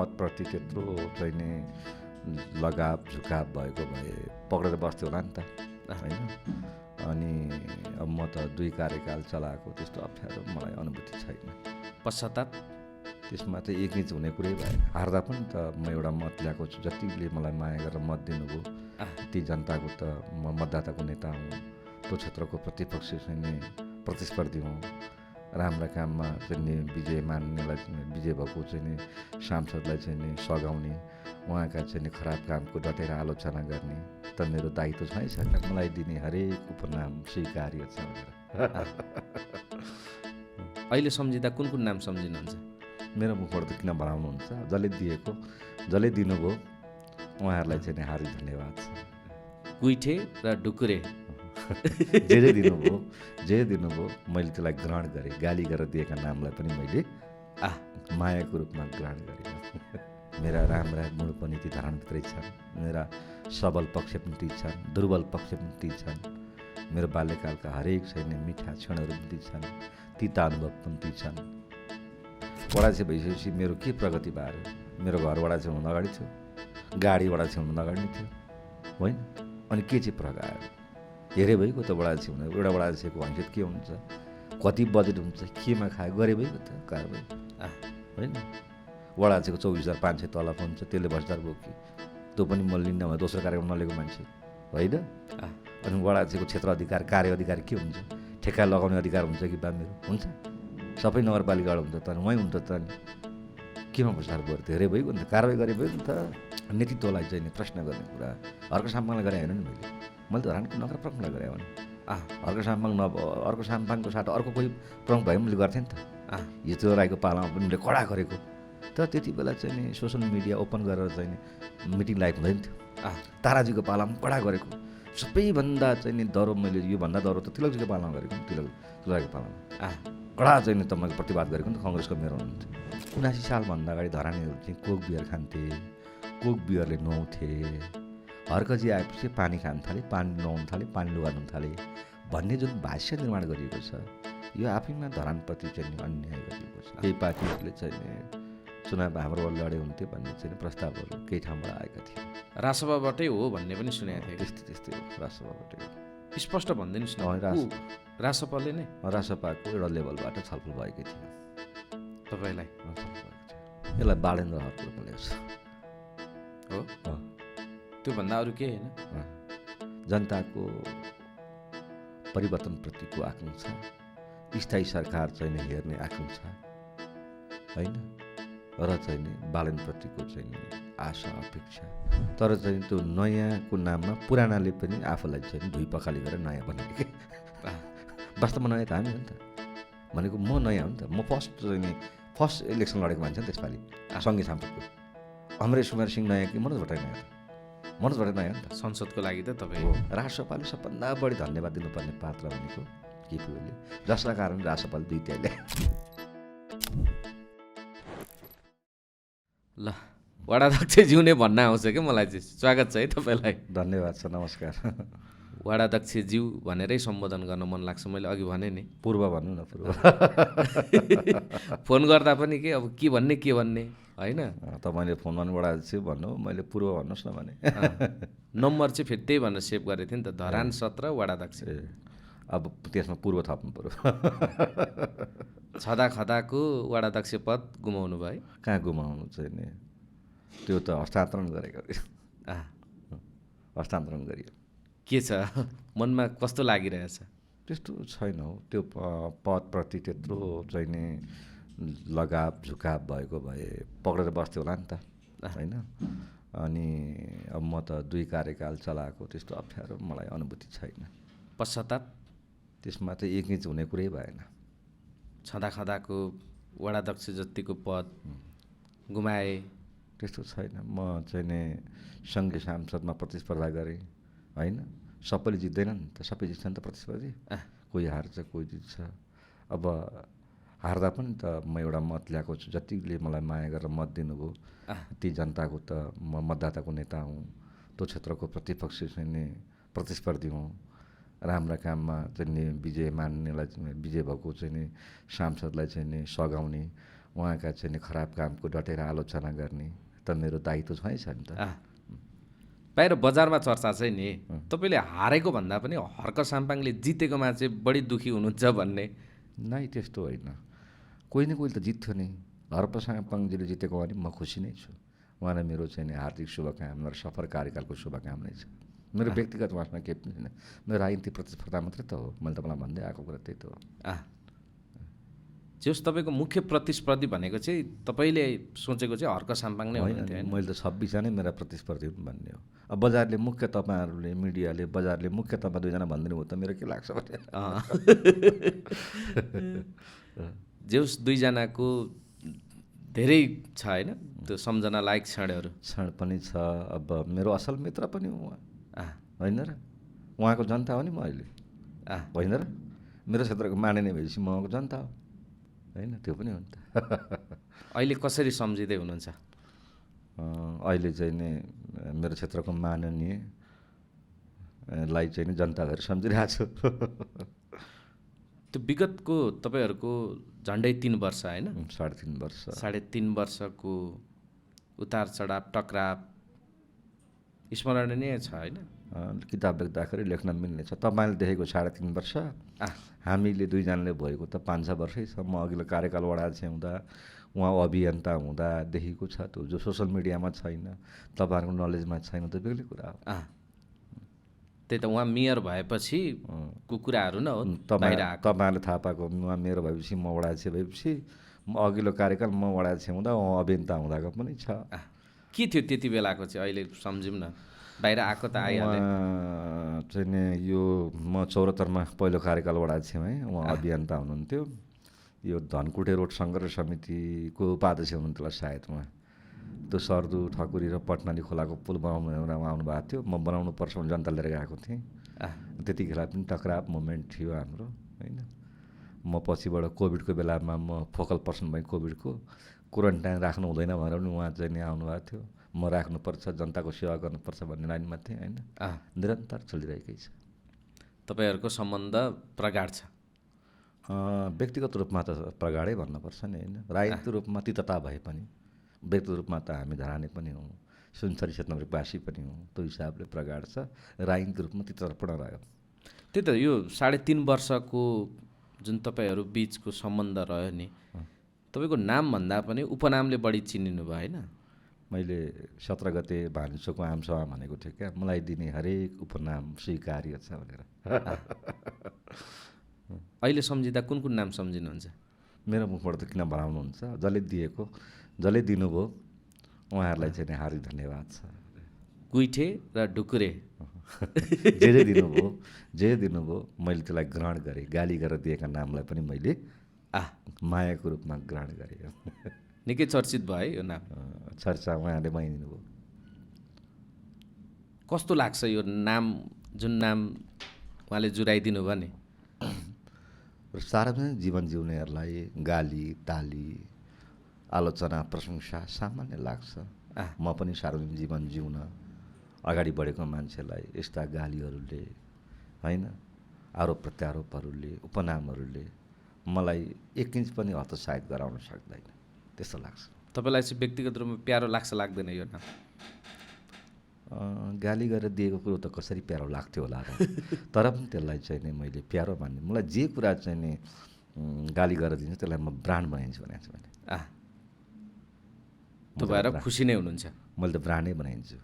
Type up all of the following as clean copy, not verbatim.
पदप्रति त्यत्रो चाहिँ नि लगाव झुकाव भएको भए पक्रेर बस्थ्यो होला नि त होइन। अनि अब म त 2 कार्यकाल चलाएको त्यस्तो अप्ठ्यारो मलाई अनुभूति छैन। पश्चाताप त्यसमा त एकनिच हुने कुरै भएन। हार्दा पनि त म एउटा मत ल्याएको छु। जतिले मलाई माया गरेर मत दिनुभयो ती जनताको त म मतदाताको नेता हुँ। त्यो क्षेत्रको प्रतिपक्ष चाहिँ नि प्रतिस्पर्धी हुँ। राम्रा काममा चाहिँ नि विजय मान्नेलाई विजय भएको चाहिँ नि सांसदलाई चाहिँ नि सघाउने, उहाँका चाहिँ नि खराब कामको डटेर आलोचना गर्ने त मेरो दायित्व छैन। मलाई दिने हरेक उपनाम स्वीकार्य छ। अहिले सम्झिँदा कुन कुन नाम सम्झिनुहुन्छ? मेरो मुखबाट त किन बनाउनुहुन्छ? जसले दिएको, जसले दिनुभयो उहाँहरूलाई चाहिँ नि हार्दिक धन्यवाद छ। गुइठे र ढुकुरे जे दिनुभयो मैले त्यसलाई ग्रहण गरेँ। गाली गरेर दिएका नामलाई पनि मैले मायाको रूपमा ग्रहण गरेँ। मेरा राम्रा गुण पनि ती धरानभित्रै छन्। मेरा सबल पक्ष पनि ती छन्, दुर्बल पक्ष पनि ती छन्। मेरो बाल्यकालका हरेक छैन मिठा क्षणहरू पनि ती छन्, तिता अनुभव पनि ती छन्। वडाचे भइसकेपछि मेरो के प्रगति भयो? मेरो घर वडाचे हुनु अगाडि थियो, गाडी वडाचे हुनु अगाडि थियो होइन। अनि के चाहिँ प्रगायो? हेरे भइगयो त वडाचे हुनु। एउटा वडाचेको हैसियत के हुन्छ, कति बजेट हुन्छ, केमा खायो गरे भइगयो त कारबाही होइन। वडाचेको 24,500 तलब हुन्छ, त्यसले भ्रष्टाचार बोकी त्यो पनि म लिन्न भने दोस्रो कार्यक्रम नलिएको मान्छे होइन। अनि वडाचेको क्षेत्र अधिकार कार्य अधिकार के हुन्छ? ठेक्का लगाउने अधिकार हुन्छ कि बा मेरो? हुन्छ। सबै नगरपालिकाबाट हुन्छ त उहीँ हुन्छ त अनि केमा भ्रष्टाचार बोक्यो? धेरै भइगयो नि त, कारवाही गरे भयो नि त। नेतृत्वलाई चाहिँ नि प्रश्न गर्ने कुरा अर्को साम्पाङलाई गरे होइन नि। मैले त धरानको नगर प्रमुखलाई गरेँ भने अर्को साम्पाङ अर्को साम्पाङको साथ अर्को कोही प्रमुख भए मैले गर्थेँ नि त। हिजो राईको पालामा पनि मैले कडा गरेको। तर त्यति बेला चाहिँ नि सोसल मिडिया ओपन गरेर चाहिँ नि मिटिङ लाइभ हुँदैन थियो। ताराजीको पालामा कडा गरेको। सबैभन्दा चाहिँ नि दह्रो मैले योभन्दा दह्रो त तिलकजीको पालामा गरेको। तिलकजीको पालामा कडा चाहिँ नि तपाईँको प्रतिवाद गरेको नि त कङ्ग्रेसको मेरो हुनुहुन्थ्यो। 79 सालभन्दा अगाडि धरानीहरू चाहिँ कोक बियर खान्थे, कोक बियरले नुहाउँथे। हर्कजी आएपछि पानी खान थाले, पानी नुहाउनु थाले, पानी लुगा धुन थाले भन्ने जुन भाष्य निर्माण गरिएको छ यो आफैमा धरानप्रति चाहिँ अन्याय गरिएको छ। केही पार्टीहरूले चाहिँ चुनाव हाम्रो लडे हुन्थ्यो भन्ने चाहिँ प्रस्तावहरू केही ठाउँबाट आएका थिए। राजसभाबाटै हो भन्ने पनि सुनेको थिएँ। त्यस्तै हो, राजसभाबाटै हो। स्पष्ट भनिदिनुहोस् न। राजसभाले नै राजसभाको एउटा लेभलबाट छलफल भएकै थियो। तपाईँलाई यसलाई बाडेन्द्र हकको बोलेको छ हो। त्योभन्दा अरू के होइन? जनताको परिवर्तनप्रतिको आकाङ्क्षा, स्थायी सरकार चाहिँ हेर्ने आकाङ्क्षा होइन र चाहिँ नि बालनप्रतिको चाहिँ नि आशा अपेक्षा। तर चाहिँ त्यो नयाँको नाममा पुरानाले पनि आफूलाई चाहिँ धुई पखाली गरेर नयाँ बनायो कि। वास्तवमा नयाँ त हामी हो नि त। भनेको म नयाँ हो नि त। म फर्स्ट इलेक्सन लडेको मान्छे नि त्यसपालि सङ्घीय सांसदको। अमरेश कुमार सिंह नयाँ कि मनोज भट्टराई नयाँ? मनोज भट्टराई नयाँ नि त। संसदको लागि त तपाईँ हो। राजसभाले सबभन्दा बढी धन्यवाद दिनुपर्ने पात्र भनेको केपी ओली, जसका कारण राजसभाले 2 त्याग ल्याए। ल वडाध्यक्षज्यू नै भन्न आउँछ क्या मलाई चाहिँ। स्वागत छ है तपाईँलाई। धन्यवाद छ, नमस्कार। वडाध्यक्षज्यू भनेरै सम्बोधन गर्न मन लाग्छ। मैले अघि भने नि पूर्व भन्नु न, पूर्व। फोन गर्दा पनि के अब के भन्ने होइन। तपाईँले फोन गर्नु वडाध्यक्ष भन्नु, मैले पूर्व भन्नुहोस् न भने। नम्बर चाहिँ फेरि त्यही भनेर सेभ गरेको थिएँ नि त, धरान 17 वडाध्यक्ष। अब त्यसमा पूर्व थप्नु पऱ्यो। छँदा खदाको वडाध्यक्ष पद गुमाउनु भयो? कहाँ गुमाउनु चाहिँ नि, त्यो त हस्तान्तरण गरेको। हस्तान्तरण गरियो। के छ मनमा, कस्तो लागिरहेछ? त्यस्तो छैन हौ। त्यो पदप्रति त्यत्रो चाहिँ नि लगाव झुकाव भएको भए पक्रेर बस्थ्यो होला नि त होइन। अनि अब म त 2 कार्यकाल चलाएको त्यस्तो अप्ठ्यारो मलाई अनुभूति छैन। पश्चाताप त्यसमा त एकनिच हुने कुरै भएन। छँदा खदाको वडाध्यक्ष जतिको पद गुमाए त्यस्तो छैन। म चाहिँ नि सङ्घीय सांसदमा प्रतिस्पर्धा गरेँ होइन। सबैले जित्दैन नि त, सबै जित्छ नि त प्रतिस्पर्धी। कोही हार्छ, कोही जित्छ। अब हार्दा पनि त म एउटा मत ल्याएको छु। जतिले मलाई माया गरेर मत दिनुभयो ती जनताको त म मतदाताको नेता हुँ। त्यो क्षेत्रको प्रतिपक्ष चाहिँ नि प्रतिस्पर्धी हुँ। राम्रा काममा चाहिँ नि विजय मान्नेलाई विजय भएको चाहिँ नि सांसदलाई चाहिँ नि सघाउने, उहाँका चाहिँ नि खराब कामको डटेर आलोचना गर्ने त मेरो दायित्व छैन नि त। बाहिर बजारमा चर्चा चाहिँ नि तपाईँले हारेको भन्दा पनि हर्क साम्पाङले जितेकोमा चाहिँ बढी दुखी हुनुहुन्छ भन्ने। नै त्यस्तो होइन, कोही न कोही त जित्थ्यो नि। हर्क साम्पाङजीले जितेको भने म खुसी नै छु। उहाँलाई मेरो चाहिँ नि हार्दिक शुभकामना र सफल कार्यकालको शुभकामना छ। मेरो व्यक्तिगत उहाँसँग केही पनि छैन, मेरो राजनीति प्रतिस्पर्धा मात्रै त हो। मैले तपाईँलाई भन्दै आएको कुरा त्यही त हो। जस तपाईँको मुख्य प्रतिस्पर्धी भनेको चाहिँ तपाईँले सोचेको चाहिँ हर्क साम्पाङ नै हुनुहुन्थ्यो होइन? मैले त 26जना मेरा प्रतिस्पर्धी पनि भन्ने हो। अब बजारले मुख्य तपाईँहरूले, मिडियाले बजारले मुख्य तपाईँ दुईजना भनिदिनु भयो त मेरो के लाग्छ भने जेउस दुईजनाको धेरै छ होइन त्यो सम्झना लायक क्षण पनि छ। अब मेरो असल मित्र पनि हो उहाँ, होइन र? उहाँको जनता हो नि म अहिले, होइन र? मेरो क्षेत्रको मानिने भएपछि म उहाँको जनता हो, होइन? त्यो पनि हो नि त। अहिले कसरी सम्झिँदै हुनुहुन्छ? अहिले चाहिँ नि मेरो क्षेत्रको माननीय लाई चाहिँ नि जनता भएर सम्झिरहेको छु। त्यो विगतको तपाईँहरूको झन्डै 3 वर्ष होइन? 3.5 वर्ष, 3.5 वर्षको उतार चढाव टक्राव स्मरणीय छ होइन? किताब लेख्दाखेरि लेख्न मिल्ने छ। तपाईँले देखेको 3.5 वर्ष, हामीले दुईजनाले भएको त 5-6 वर्षै छ। म अघिल्लो कार्यकाल वडा अध्यक्ष हुँदा, उहाँ अभियन्ता हुँदादेखिको छ त्यो, जो सोसल मिडियामा छैन, तपाईँहरूको नलेजमा छैन, त बेग्लै कुरा हो। त्यही त उहाँ मेयर भएपछि कुराहरू न हो। तपाईँहरूले थाहा पाएको, उहाँ मेयर भएपछि म वडा अध्यक्ष भएपछि, म अघिल्लो कार्यकाल म वडा अध्यक्ष हुँदा उहाँ अभियन्ता हुँदाको पनि छ। के थियो त्यति बेलाको चाहिँ? अहिले सम्झौँ न, बाहिर आएको त आइहाल्यो चाहिँ नि। यो म 74मा पहिलो कार्यकाल वडा अध्यक्ष भएँ, उहाँ अभियन्ता हुनुहुन्थ्यो। यो धनकुटे रोड सङ्घर्ष समितिको उपाध्यक्ष हुनुहुन्थ्यो होला सायद उहाँ। त्यो सर्दु ठकुरी र पटनाली खोलाको पुल बनाउनु एउटा आउनुभएको थियो। म बनाउनु पर्छ भने जनता लिएर गएको थिएँ। त्यतिखेर पनि टक्राव मुभमेन्ट थियो हाम्रो, होइन? म पछिबाट कोभिडको बेलामा म फोकल पर्सन भएँ। कोभिडको क्वारेन्टाइन राख्नु हुँदैन भनेर पनि उहाँ चाहिँ नि आउनुभएको थियो। म राख्नुपर्छ, जनताको सेवा गर्नुपर्छ भन्ने लाइनमा थिएँ, होइन? निरन्तर चलिरहेकै छ। तपाईँहरूको सम्बन्ध प्रगाढ छ? व्यक्तिगत रूपमा त प्रगाढै भन्नुपर्छ नि, होइन? राजनीतिक रूपमा तितता भए पनि व्यक्तिगत रूपमा त हामी धराने पनि हौँ, सुनसरी क्षेत्रवासी पनि हौँ। त्यो हिसाबले प्रगाढ छ। राजनीतिक रूपमा तितरपना रह्यो। त्यही त यो 3.5 वर्षको जुन तपाईँहरू बिचको सम्बन्ध रह्यो नि, तपाईँको नामभन्दा पनि उपनामले बढी चिनिनु भयो होइन? मैले 17 गते भान्सोको आमसभा भनेको थिएँ क्या, मलाई दिने हरेक उपनाम स्वीकार्य छ भनेर। अहिले सम्झिँदा कुन कुन नाम सम्झिनुहुन्छ? मेरो मुखबाट त किन भनाउनुहुन्छ? जसले दिएको, जसले दिनुभयो उहाँहरूलाई चाहिँ हार्दिक धन्यवाद छ। गुइठे र ढुकुरे जे दिनुभयो मैले त्यसलाई ग्रहण गरेँ। गाली गरेर दिएका नामलाई पनि मैले मायाको रूपमा ग्रहण गरेँ। निकै चर्चित भयो है यो नाम। चर्चा उहाँले बनाइदिनु भयो। कस्तो लाग्छ यो नाम, जुन नाम उहाँले जुराइदिनु भयो नि? सार्वजनिक जीवन जिउनेहरूलाई गाली ताली आलोचना प्रशंसा सामान्य लाग्छ। म पनि सार्वजनिक जीवन जिउन अगाडि बढेको मान्छेलाई यस्ता गालीहरूले, होइन, आरोप प्रत्यारोपहरूले, उपनामहरूले मलाई 1 इन्च पनि हतोत्साहित गराउन सक्दैन, त्यस्तो लाग्छ। तपाईँलाई चाहिँ व्यक्तिगत रूपमा प्यारो लाग्छ लाग्दैन यो नाम? गाली गरेर दिएको कुरो त कसरी प्यारो लाग्थ्यो होला र। तर पनि त्यसलाई चाहिँ नि मैले प्यारो मान्ने। मलाई जे कुरा चाहिँ नि गाली गरेर दिन्छ त्यसलाई म ब्रान्ड बनाइदिन्छु भनेको छु मैले। त्यो भएर खुसी नै हुनुहुन्छ? मैले त ब्रान्डै बनाइदिन्छु।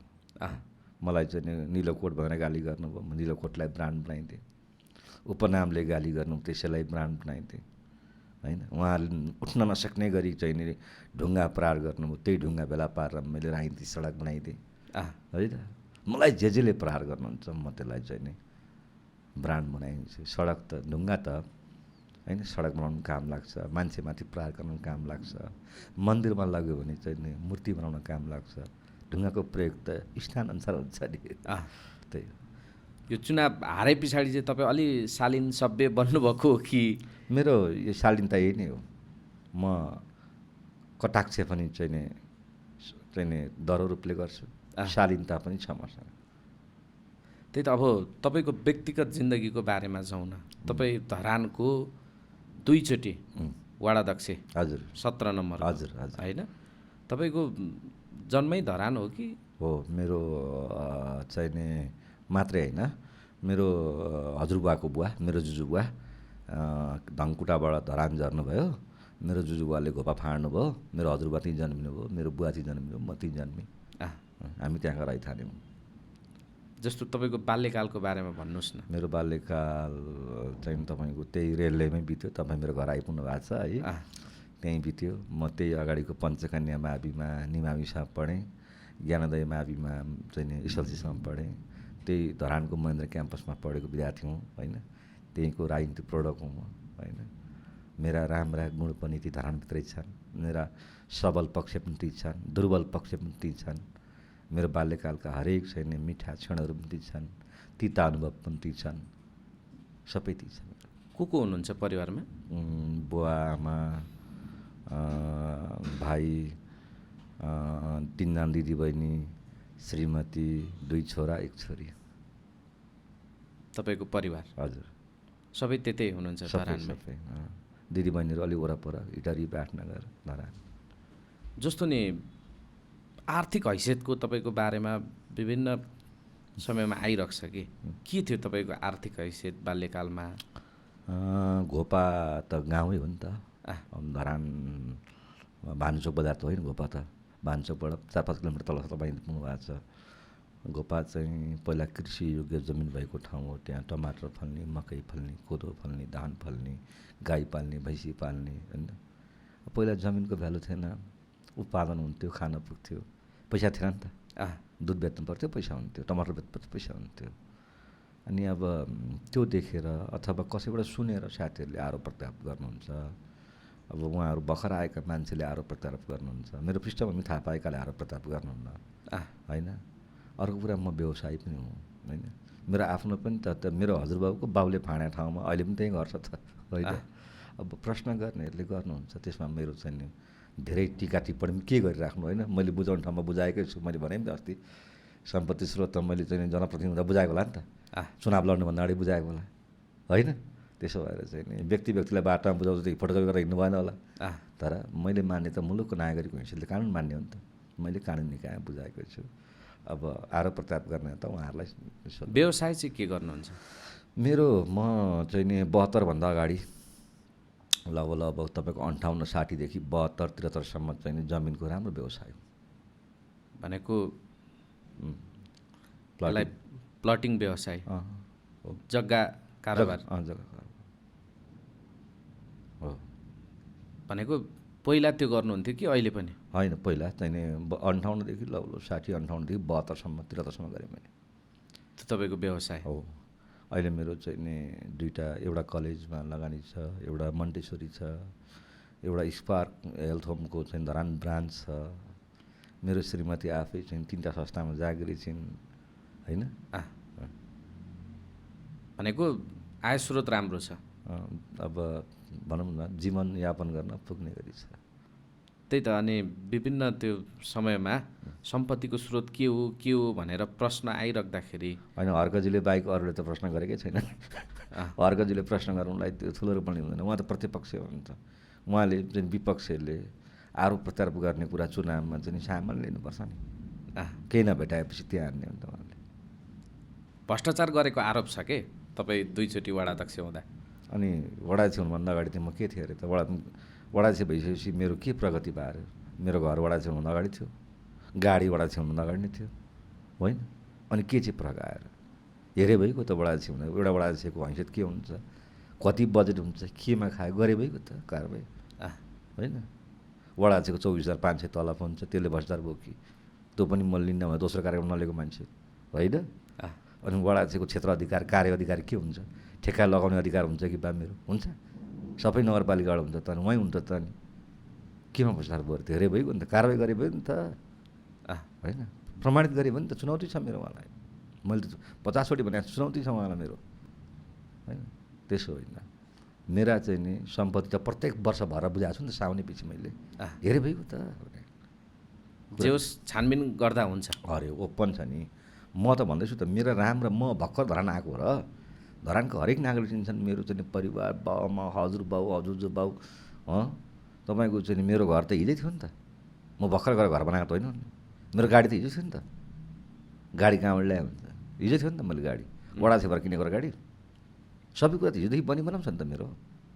मलाई चाहिँ नि निलो कोट भनेर गाली गर्नुभयो, म निलो कोटलाई ब्रान्ड बनाइदिएँ। उपनामले गाली गर्नु त्यसैलाई ब्रान्ड बनाइदिएँ, होइन? उहाँहरूले उठ्न नसक्ने गरी चाहिँ नि ढुङ्गा प्रहार गर्नुभयो, त्यही ढुङ्गा भेला पारेर मैले राजनीति सडक बनाइदिएँ, है त? मलाई जेले प्रहार गर्नुहुन्छ म त्यसलाई चाहिँ नि ब्रान्ड बनाइदिन्छु। सडक त ढुङ्गा त होइन, सडक बनाउनु काम लाग्छ, मान्छेमाथि प्रहार गर्नु काम लाग्छ, मन्दिरमा लाग्यो भने चाहिँ नि मूर्ति बनाउन काम लाग्छ। ढुङ्गाको प्रयोग त स्थानअनुसार हुन्छ नि। त्यही हो। यो चुनाव हारे पछाडि चाहिँ तपाईँ अलि शालीन सभ्य बन्नुभएको हो कि? मेरो यो शालीनता यही नै हो। म कटाक्ष पनि चाहिँ नि दरो रूपले गर्छु, शालीनता पनि छ मसँग। त्यही त। अब तपाईँको व्यक्तिगत जिन्दगीको बारेमा जाउँ न। तपाईँ धरानको 2 चोटि वडाध्यक्ष हजुर 17 नम्बर हजुर हजुर होइन? तपाईँको जन्मै धरान हो कि? हो, मेरो चाहिँ नि मात्रै होइन, मेरो हजुरबुवाको बुवा, मेरो जुजुबुवा धनकुटाबाट धरान झर्नुभयो। मेरो जुजुबुवाले घोपा फाड्नु भयो, मेरो हजुरबुवा त्यहीँ जन्मिनु भयो, मेरो बुवा चाहिँ जन्मिनु, म त्यहीँ जन्मेँ। हामी त्यहाँका रैथान्यौँ। जस्तो तपाईँको बाल्यकालको बारेमा भन्नुहोस् न। मेरो बाल्यकाल चाहिँ तपाईँको त्यही रेलवेमै बित्यो। तपाईँ मेरो घर आइपुग्नु भएको छ है, त्यहीँ बित्यो। म त्यही अगाडिको पञ्चकन्या माविमा निमाविसम्म पढेँ, ज्ञानोदय माविमा चाहिँ नि एसएलसीसम्म पढेँ। त्यही धरानको महेन्द्र क्याम्पसमा पढेको विद्यार्थी हुँ होइन। त्यहीँको राजनीतिक प्रोडक्ट हुँ म होइन। मेरा राम्रा गुण पनि ती धरानभित्रै छन्, मेरा सबल पक्ष पनि ती छन्, दुर्बल पक्ष पनि ती छन्। मेरो बाल्यकालका हरेक चाहिँ नि मिठा क्षणहरू पनि ती छन्, तिता अनुभव पनि ती छन्, सबै ती छन्। को हुनुहुन्छ परिवारमा? बुवा, आमा, भाइ, 3जना दिदीबहिनी, श्रीमती, 2 छोरा 1 छोरी। तपाईँको परिवार? हजुर, सबै त्यतै हुनुहुन्छ धरानमै? सबै दिदीबहिनीहरू अलि वरपर, इटरी, विराटनगर, धरान। जस्तो नि आर्थिक हैसियतको तपाईँको बारेमा विभिन्न समयमा आइरहन्छ कि के थियो तपाईँको आर्थिक हैसियत बाल्यकालमा? घोपा त गाउँै हो नि त। धरान भानुचोक बजार त होइन, घोपा त भानुचोकबाट 4-5 किलोमिटर तल तपाईँ पुग्नु भएको छ। घोपा चाहिँ पहिला कृषि योग्य जमिन भएको ठाउँ हो। त्यहाँ टमाटर फल्ने, मकै फल्ने, कोदो फल्ने, धान फल्ने, गाई पाल्ने, भैँसी पाल्ने होइन। पहिला जमिनको भ्यालु थिएन, उत्पादन हुन्थ्यो, खान पुग्थ्यो, पैसा थिएन नि त। दुध बेच्नु पर्थ्यो, पैसा हुन्थ्यो, टमाटर बेच्नु पैसा हुन्थ्यो। अनि अब त्यो देखेर अथवा कसैबाट सुनेर साथीहरूले आरोप प्रत्यारोप गर्नुहुन्छ। अब उहाँहरू भर्खर आएका मान्छेले आरोप प्रत्यारोप गर्नुहुन्छ, मेरो पृष्ठभूमि थाहा पाएकाले आरोप प्रत्यारोप गर्नुहुन्न होइन। अर्को कुरा, म व्यवसायी पनि हुँ होइन। मेरो आफ्नो पनि त मेरो हजुरबाबुको बाउले फाँडा ठाउँमा अहिले पनि त्यहीँ घर छ त होइन। अब प्रश्न गर्नेहरूले गर्नुहुन्छ, त्यसमा मेरो चाहिँ नि धेरै टिका टिप्पणी के गरिराख्नु होइन। मैले बुझाउने ठाउँमा बुझाएकै छु। मैले भने नि अस्ति, सम्पत्ति स्रोत त मैले चाहिँ जनप्रतिनिधि हुँदा बुझाएको होला नि त, चुनाव लड्नुभन्दा अगाडि बुझाएको होला होइन। त्यसो भएर चाहिँ नि व्यक्तिलाई बाटोमा बुझाउँदाखेरि फोटोकपी गरेर हिँड्नु भएन होला। तर मैले मान्ने त मुलुकको नागरिकको हैसियतले कानुन मान्ने हो नि त। मैले कानुन निकाय बुझाएको छु। अब आरोप प्रत्यारोप गर्ने त उहाँहरूलाई। व्यवसाय चाहिँ के गर्नुहुन्छ? मेरो म चाहिँ नि 72 भन्दा अगाडि लगभग तपाईँको 58-60देखि 72-73सम्म चाहिँ नि जमिनको राम्रो व्यवसाय भनेको प्लटिङ व्यवसाय, जग्गा कारोबार हो भनेको। पहिला त्यो गर्नुहुन्थ्यो कि अहिले पनि? होइन, पहिला चाहिँ नि 58देखि लगभग 60-58देखि 72सम्म 73सम्म गरेँ मैले। त्यो तपाईँको व्यवसाय हो। अहिले मेरो चाहिँ नि 2टा, एउटा कलेजमा लगानी छ, एउटा मन्टेश्वरी छ, एउटा स्पार्क हेल्थ होमको चाहिँ धरान ब्रान्च छ। मेरो श्रीमती आफै चाहिँ 3टा संस्थामा जागिरी छिन् होइन। भनेको आय स्रोत राम्रो छ। अब भनौँ न, जीवनयापन गर्न पुग्ने गरी छ। त्यही त। अनि विभिन्न त्यो समयमा सम्पत्तिको स्रोत के हो भनेर प्रश्न आइराख्दाखेरि होइन, हर्कजीले बाहेक अरूले त प्रश्न गरेकै छैन। हर्कजीले प्रश्न गराउनलाई त्यो ठुलो पनि हुँदैन। उहाँ त प्रतिपक्ष हुनुहुन्छ। उहाँले चाहिँ विपक्षले आरोप प्रत्यारोप गर्ने कुरा चुनावमा चाहिँ सामान्य लिनुपर्छ नि। केही नभेटाएपछि त्यहाँ हान्ने हो नि त उहाँले। भ्रष्टाचार गरेको आरोप छ के तपाईँ 2 चोटि वडाध्यक्ष हुँदा? अनि वडाध्यक्ष हुनुभन्दा अगाडि चाहिँ म के थिएँ अरे त, वडाध्यक्ष भइसकेपछि मेरो के प्रगति भयो? मेरो घर वडाध्यक्ष हुनुभन्दा अगाडि थियो, गाडी वडाध्यक्ष हुनुभन्दा अगाडि नै थियो होइन। अनि के चाहिँ प्रगाएर हेरे भइगयो त। वडाध्यक्ष हुँदा एउटा वडाध्यक्षको हैसियत के हुन्छ, कति बजेट हुन्छ, केमा खायो, गरे भइगयो त कारबाही होइन। वडाध्यक्षको 24,500 तलब हुन्छ, त्यसले भ्रष्टाचार बोकी, त्यो पनि म लिन्न भने दोस्रो कार्यक्रम नलिएको मान्छे होइन। अनि वडाध्यक्षको क्षेत्र अधिकार, कार्य अधिकार के हुन्छ? ठेक्का लगाउने अधिकार हुन्छ कि बा मेरो? हुन्छ। सबै नगरपालिकाबाट हुन्छ त, अनि उहीँ हुन्छ त। अनि केमा भ्रष्टाचार भयो? धेरै भइगयो नि त, कारवाही गरे भयो नि त होइन। प्रमाणित गरे भयो नि त। चुनौती छ मेरो उहाँलाई। मैले त 50 चोटि भने चुनौती छ उहाँलाई मेरो होइन। त्यसो होइन, मेरा चाहिँ नि सम्पत्ति त प्रत्येक वर्ष भएर बुझाएको छु नि त साउने पछि मैले। धेरै भइगयो त। जे होस् छानबिन गर्दा हुन्छ। अरे ओपन छ नि। म त भन्दैछु त, मेरो राम्रो, म भर्खर धरान आएको र धरानको हरेक नागरिक चिन्छन्। मेरो चाहिँ परिवार, बाउआमा, हजुरबाउ, हजुरबाउ तपाईँको चाहिँ नि मेरो घर त हिजै थियो नि त, म भर्खर गएर घर बनाएको त होइन नि, मेरो गाडी त हिजो थियो नि त, गाडी कहाँबाट ल्यायो भने त हिजो थियो नि त, मैले गाडी वडा छेपर किनेको र गाडी सबै कुरा त हिजोदेखि बनाउँछ नि त मेरो,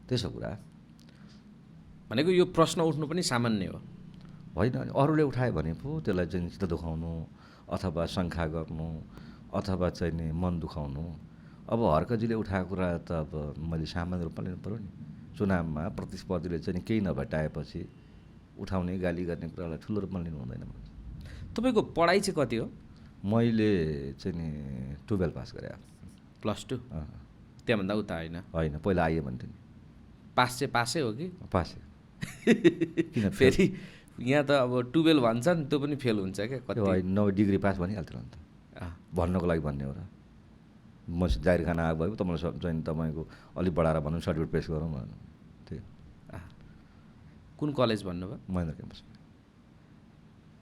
त्यसो कुरा भनेको यो प्रश्न उठ्नु पनि सामान्य हो होइन। अरूले उठायो भने पो त्यसलाई चाहिँ चित्त दुखाउनु अथवा शङ्का गर्नु अथवा चाहिँ नि मन दुखाउनु। अब हर्कजीले उठाएको कुरा त अब मैले सामान्य रूपमा लिनु पऱ्यो नि। चुनावमा प्रतिस्पर्धीले चाहिँ नि केही नभटाएपछि उठाउने गाली गर्ने कुरालाई ठुलो रूपमा लिनु हुँदैन। तपाईँको पढाइ चाहिँ कति हो? मैले चाहिँ नि 12 पास गरेँ। +2? त्यहाँभन्दा उता होइन? होइन, पहिला आइए भन्थ्यो नि। पास चाहिँ पासै हो कि? पासै। किन फेरि यहाँ त अब 12 भन्छन् त्यो पनि फेल हुन्छ क्या कति? होइन, 9 डिग्री पास भनिहाल्थ्यो नि त, भन्नको लागि भन्ने हो र। म जाहिर खाना आएको भयो तपाईँलाई चाहिँ तपाईँको अलिक बढाएर भनौँ सर्टिफिकेट पेस गरौँ भन्नु त्यही। कुन कलेज भन्नुभयो? महेन्द्र क्याम्पस।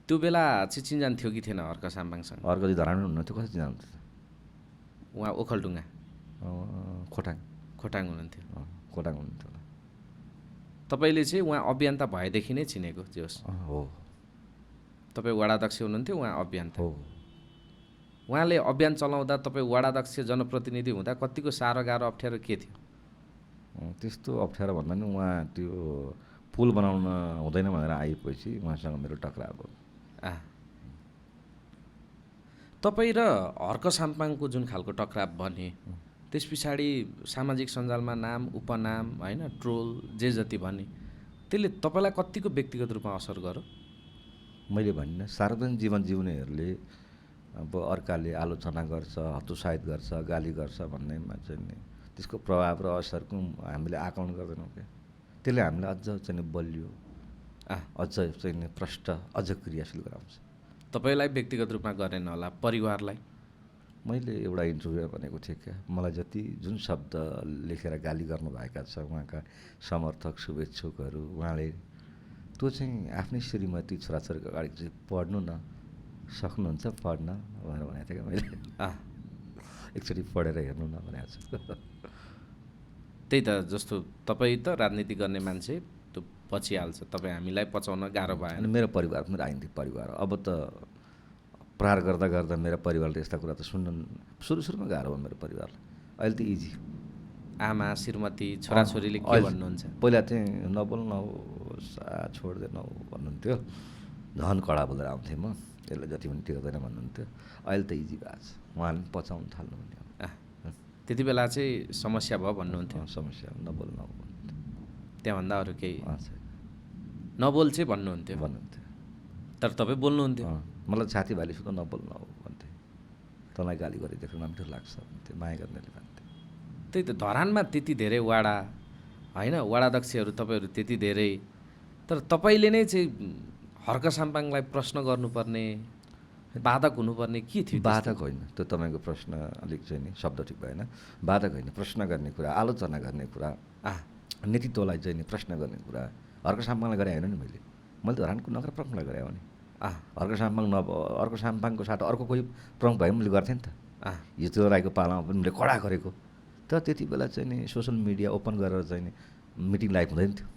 त्यो बेला चाहिँ चिन्जान थियो कि थिएन हर्क साम्पाङसँग? हर्कजी धरान हुनुहुन्थ्यो, कसरी चिन्जान्थ्यो? उहाँ ओखलढुङ्गा खोटाङ हुनुहुन्थ्यो। खोटाङ हुनुहुन्थ्यो। तपाईँले चाहिँ उहाँ अभियन्ता भएदेखि नै चिनेको जे होस्? हो। तपाईँ वडाध्यक्ष हुनुहुन्थ्यो, उहाँ अभियन्ता हो। उहाँले अभियान चलाउँदा तपाईँ वडाध्यक्ष जनप्रतिनिधि हुँदा कतिको साह्रो गाह्रो अप्ठ्यारो के थियो? त्यस्तो अप्ठ्यारो भन्दा नि उहाँ त्यो पुल बनाउन हुँदैन भनेर आएपछि उहाँसँग मेरो टक्राव भयो। तपाईँ र हर्क साम्पाङको जुन खालको टक्राव भने त्यस पछाडि सामाजिक सञ्जालमा नाम उपनाम होइन ट्रोल जे जति भने त्यसले तपाईँलाई कतिको व्यक्तिगत रूपमा असर गर्यो? मैले भनिनँ, सार्वजनिक जीवन जिउनेहरूले अब अर्काले आलोचना गर्छ, हतोत्साहित गर्छ, गाली गर्छ भन्नेमा चाहिँ नि त्यसको प्रभाव र असरको हामीले आकलन गर्दैनौँ क्या। त्यसले हामीलाई अझ चाहिँ नि बलियो अझ चाहिँ नि प्रष्ट अझ क्रियाशील गराउँछ। तपाईँलाई व्यक्तिगत रूपमा गरेन होला, परिवारलाई? मैले एउटा इन्टरभ्यूमा भनेको थिएँ क्या, मलाई जति जुन शब्द लेखेर गाली गर्नुभएका छ उहाँका समर्थक शुभेच्छुकहरू, उहाँले त्यो चाहिँ आफ्नै श्रीमती छोराछोरीको अगाडि चाहिँ पढ्नु न, सक्नुहुन्छ पढ्न भनेर भनेको थिएँ क्या मैले। एकचोटि पढेर हेर्नु न भनेको छु। त्यही त, जस्तो तपाईँ त राजनीति गर्ने मान्छे त्यो पचिहाल्छ, तपाईँ हामीलाई पचाउन गाह्रो भयो। अनि मेरो परिवार पनि राजनीतिक परिवार, अब त प्रहार गर्दा गर्दा मेरो परिवारले यस्ता कुरा त सुरुमा गाह्रो भयो मेरो परिवारलाई। अहिले त इजी। आमा श्रीमती छोराछोरीले के भन्नुहुन्छ? पहिला चाहिँ नबोल्नु छोडिदिएन भन्नुहुन्थ्यो, झन् कडा बोलेर आउँथेँ म, यसलाई जति पनि टिक्दैन भन्नुहुन्थ्यो। अहिले त इजी भएको छ, उहाँले पनि पचाउनु थाल्नु भन्ने। त्यति बेला चाहिँ समस्या भयो भन्नुहुन्थ्यो? समस्या नबोल्नु भन्नुहुन्थ्यो, त्यहाँभन्दा अरू केही नबोल चाहिँ भन्नुहुन्थ्यो? तर तपाईँ बोल्नुहुन्थ्यो? मलाई साथीभाइले सुध नबोल्नु भन्थे, तँलाई गाली गरिदिएको मिठो लाग्छ भन्थे, माया गर्नेले भन्थे। त्यही त, धरानमा त्यति धेरै वडा होइन, वडाध्यक्षहरू तपाईँहरू त्यति धेरै, तर तपाईँले नै चाहिँ हर्क साम्पाङलाई प्रश्न गर्नुपर्ने, बाधक हुनुपर्ने के थियो? बाधक होइन, त्यो तपाईँको प्रश्न अलिक चाहिँ नि शब्द ठिक भएन। बाधक होइन, प्रश्न गर्ने कुरा, आलोचना गर्ने कुरा, नेतृत्वलाई चाहिँ नि प्रश्न गर्ने कुरा हर्क साम्पाङलाई गरे होइन नि। मैले धरानको नगर प्रमुखलाई गरेँ भने हर्क साम्पाङ अर्को साम्पाङको साथ अर्को कोही प्रमुख भए मैले गर्थेँ नि त। हिजो राईको पालामा पनि मैले कडा गरेको, तर त्यति बेला चाहिँ नि सोसल मिडिया ओपन गरेर चाहिँ नि मिटिङ लाइभ हुँदैन थियो।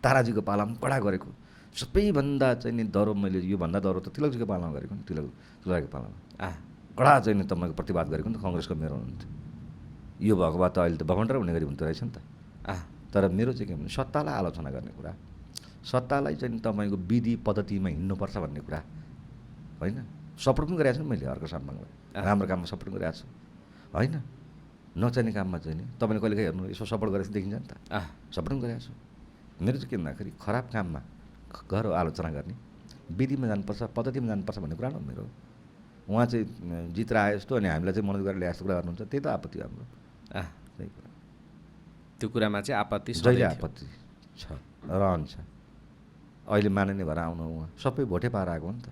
ताराजीको पालामा कडा गरेको, सबैभन्दा चाहिँ नि दह्रो मैले योभन्दा दह्रो त तिलकजीको पालामा गरेको नि। तिलकजीको पालामा कडा चाहिँ नि तपाईँको प्रतिवाद गरेको नि त, कङ्ग्रेसको मेरो हुनुहुन्थ्यो। यो भएको भए त अहिले त भगवन्टर हुने गरी हुन्थ्यो रहेछ नि त। तर मेरो चाहिँ के भने सत्तालाई आलोचना गर्ने कुरा, सत्तालाई चाहिँ तपाईँको विधि पद्धतिमा हिँड्नुपर्छ भन्ने कुरा होइन। सपोर्ट पनि गरिरहेको छु मैले हर्क साम्पाङलाई, राम्रो काममा सपोर्ट गरिरहेको छु होइन। नचाहिने काममा चाहिँ नि तपाईँले कहिले काहीँ हेर्नु यसो सपोर्ट गरेर देखिन्छ नि त, सपोर्ट पनि गरिरहेको छु। मेरो चाहिँ के भन्दाखेरि खराब काममा गएर आलोचना गर्ने, विधिमा जानुपर्छ पद्धतिमा जानुपर्छ भन्ने कुरा न मेरो। उहाँ चाहिँ जितेर आए जस्तो अनि हामीलाई चाहिँ मनोज गरेर ल्याएको कुरा गर्नुहुन्छ, त्यही त आपत्ति हाम्रो। त्यही कुरा, त्यो कुरामा चाहिँ आपत्ति जहिले आपत्ति छ रहन्छ। अहिले मान्ने भएर आउनु उहाँ सबै भोटै पाएर आएको हो नि त,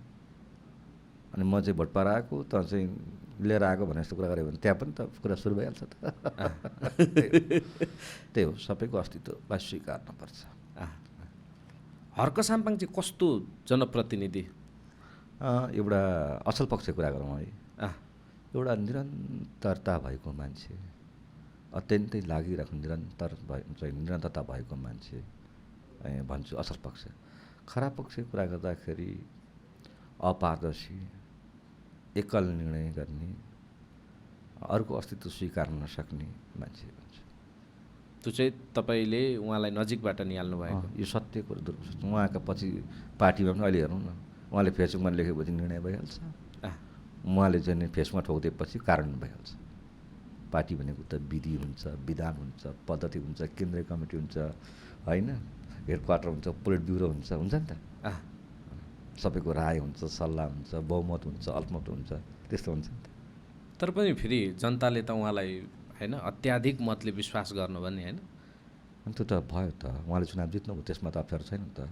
अनि म चाहिँ भोट पाएर आएको त चाहिँ लिएर आएको भने जस्तो कुरा गऱ्यो भने त्यहाँ पनि त कुरा सुरु भइहाल्छ त। त्यही हो, सबैको अस्तित्वलाई स्वीकार्नुपर्छ। हर्क साम्पाङ चाहिँ कस्तो जनप्रतिनिधि? एउटा असल पक्षको कुरा गरौँ है, एउटा निरन्तरता भएको मान्छे, अत्यन्तै लागिरहेको निरन्तरता भएको मान्छे, भन्छु असल पक्ष। खराब पक्ष कुरा गर्दाखेरि अपारदर्शी, एकल निर्णय गर्ने, अरूको अस्तित्व स्वीकार्न नसक्ने मान्छे भन्छु। त्यो चाहिँ तपाईँले उहाँलाई नजिकबाट निहाल्नु भएको? यो सत्य कुरो दुर्ग। उहाँका पछि पार्टीमा पनि अहिले हेरौँ न, उहाँले फेसबुकमा लेखेपछि निर्णय भइहाल्छ, उहाँले चाहिँ फेसबुकमा ठोकिदिएपछि कारण भइहाल्छ। पार्टी भनेको त विधि हुन्छ, विधान हुन्छ, पद्धति हुन्छ, केन्द्रीय कमिटी हुन्छ, होइन, हेडक्वार्टर हुन्छ, पोलिट ब्युरो हुन्छ नि त। सबैको राय हुन्छ, सल्लाह हुन्छ, बहुमत हुन्छ, अल्पमत हुन्छ, त्यस्तो हुन्छ नि त। तर पनि फेरि जनताले त उहाँलाई होइन अत्याधिक मतले विश्वास गर्नु भने होइन? अनि त्यो त भयो त, उहाँले चुनाव जित्नुभयो, त्यसमा त अप्ठ्यारो छैन त,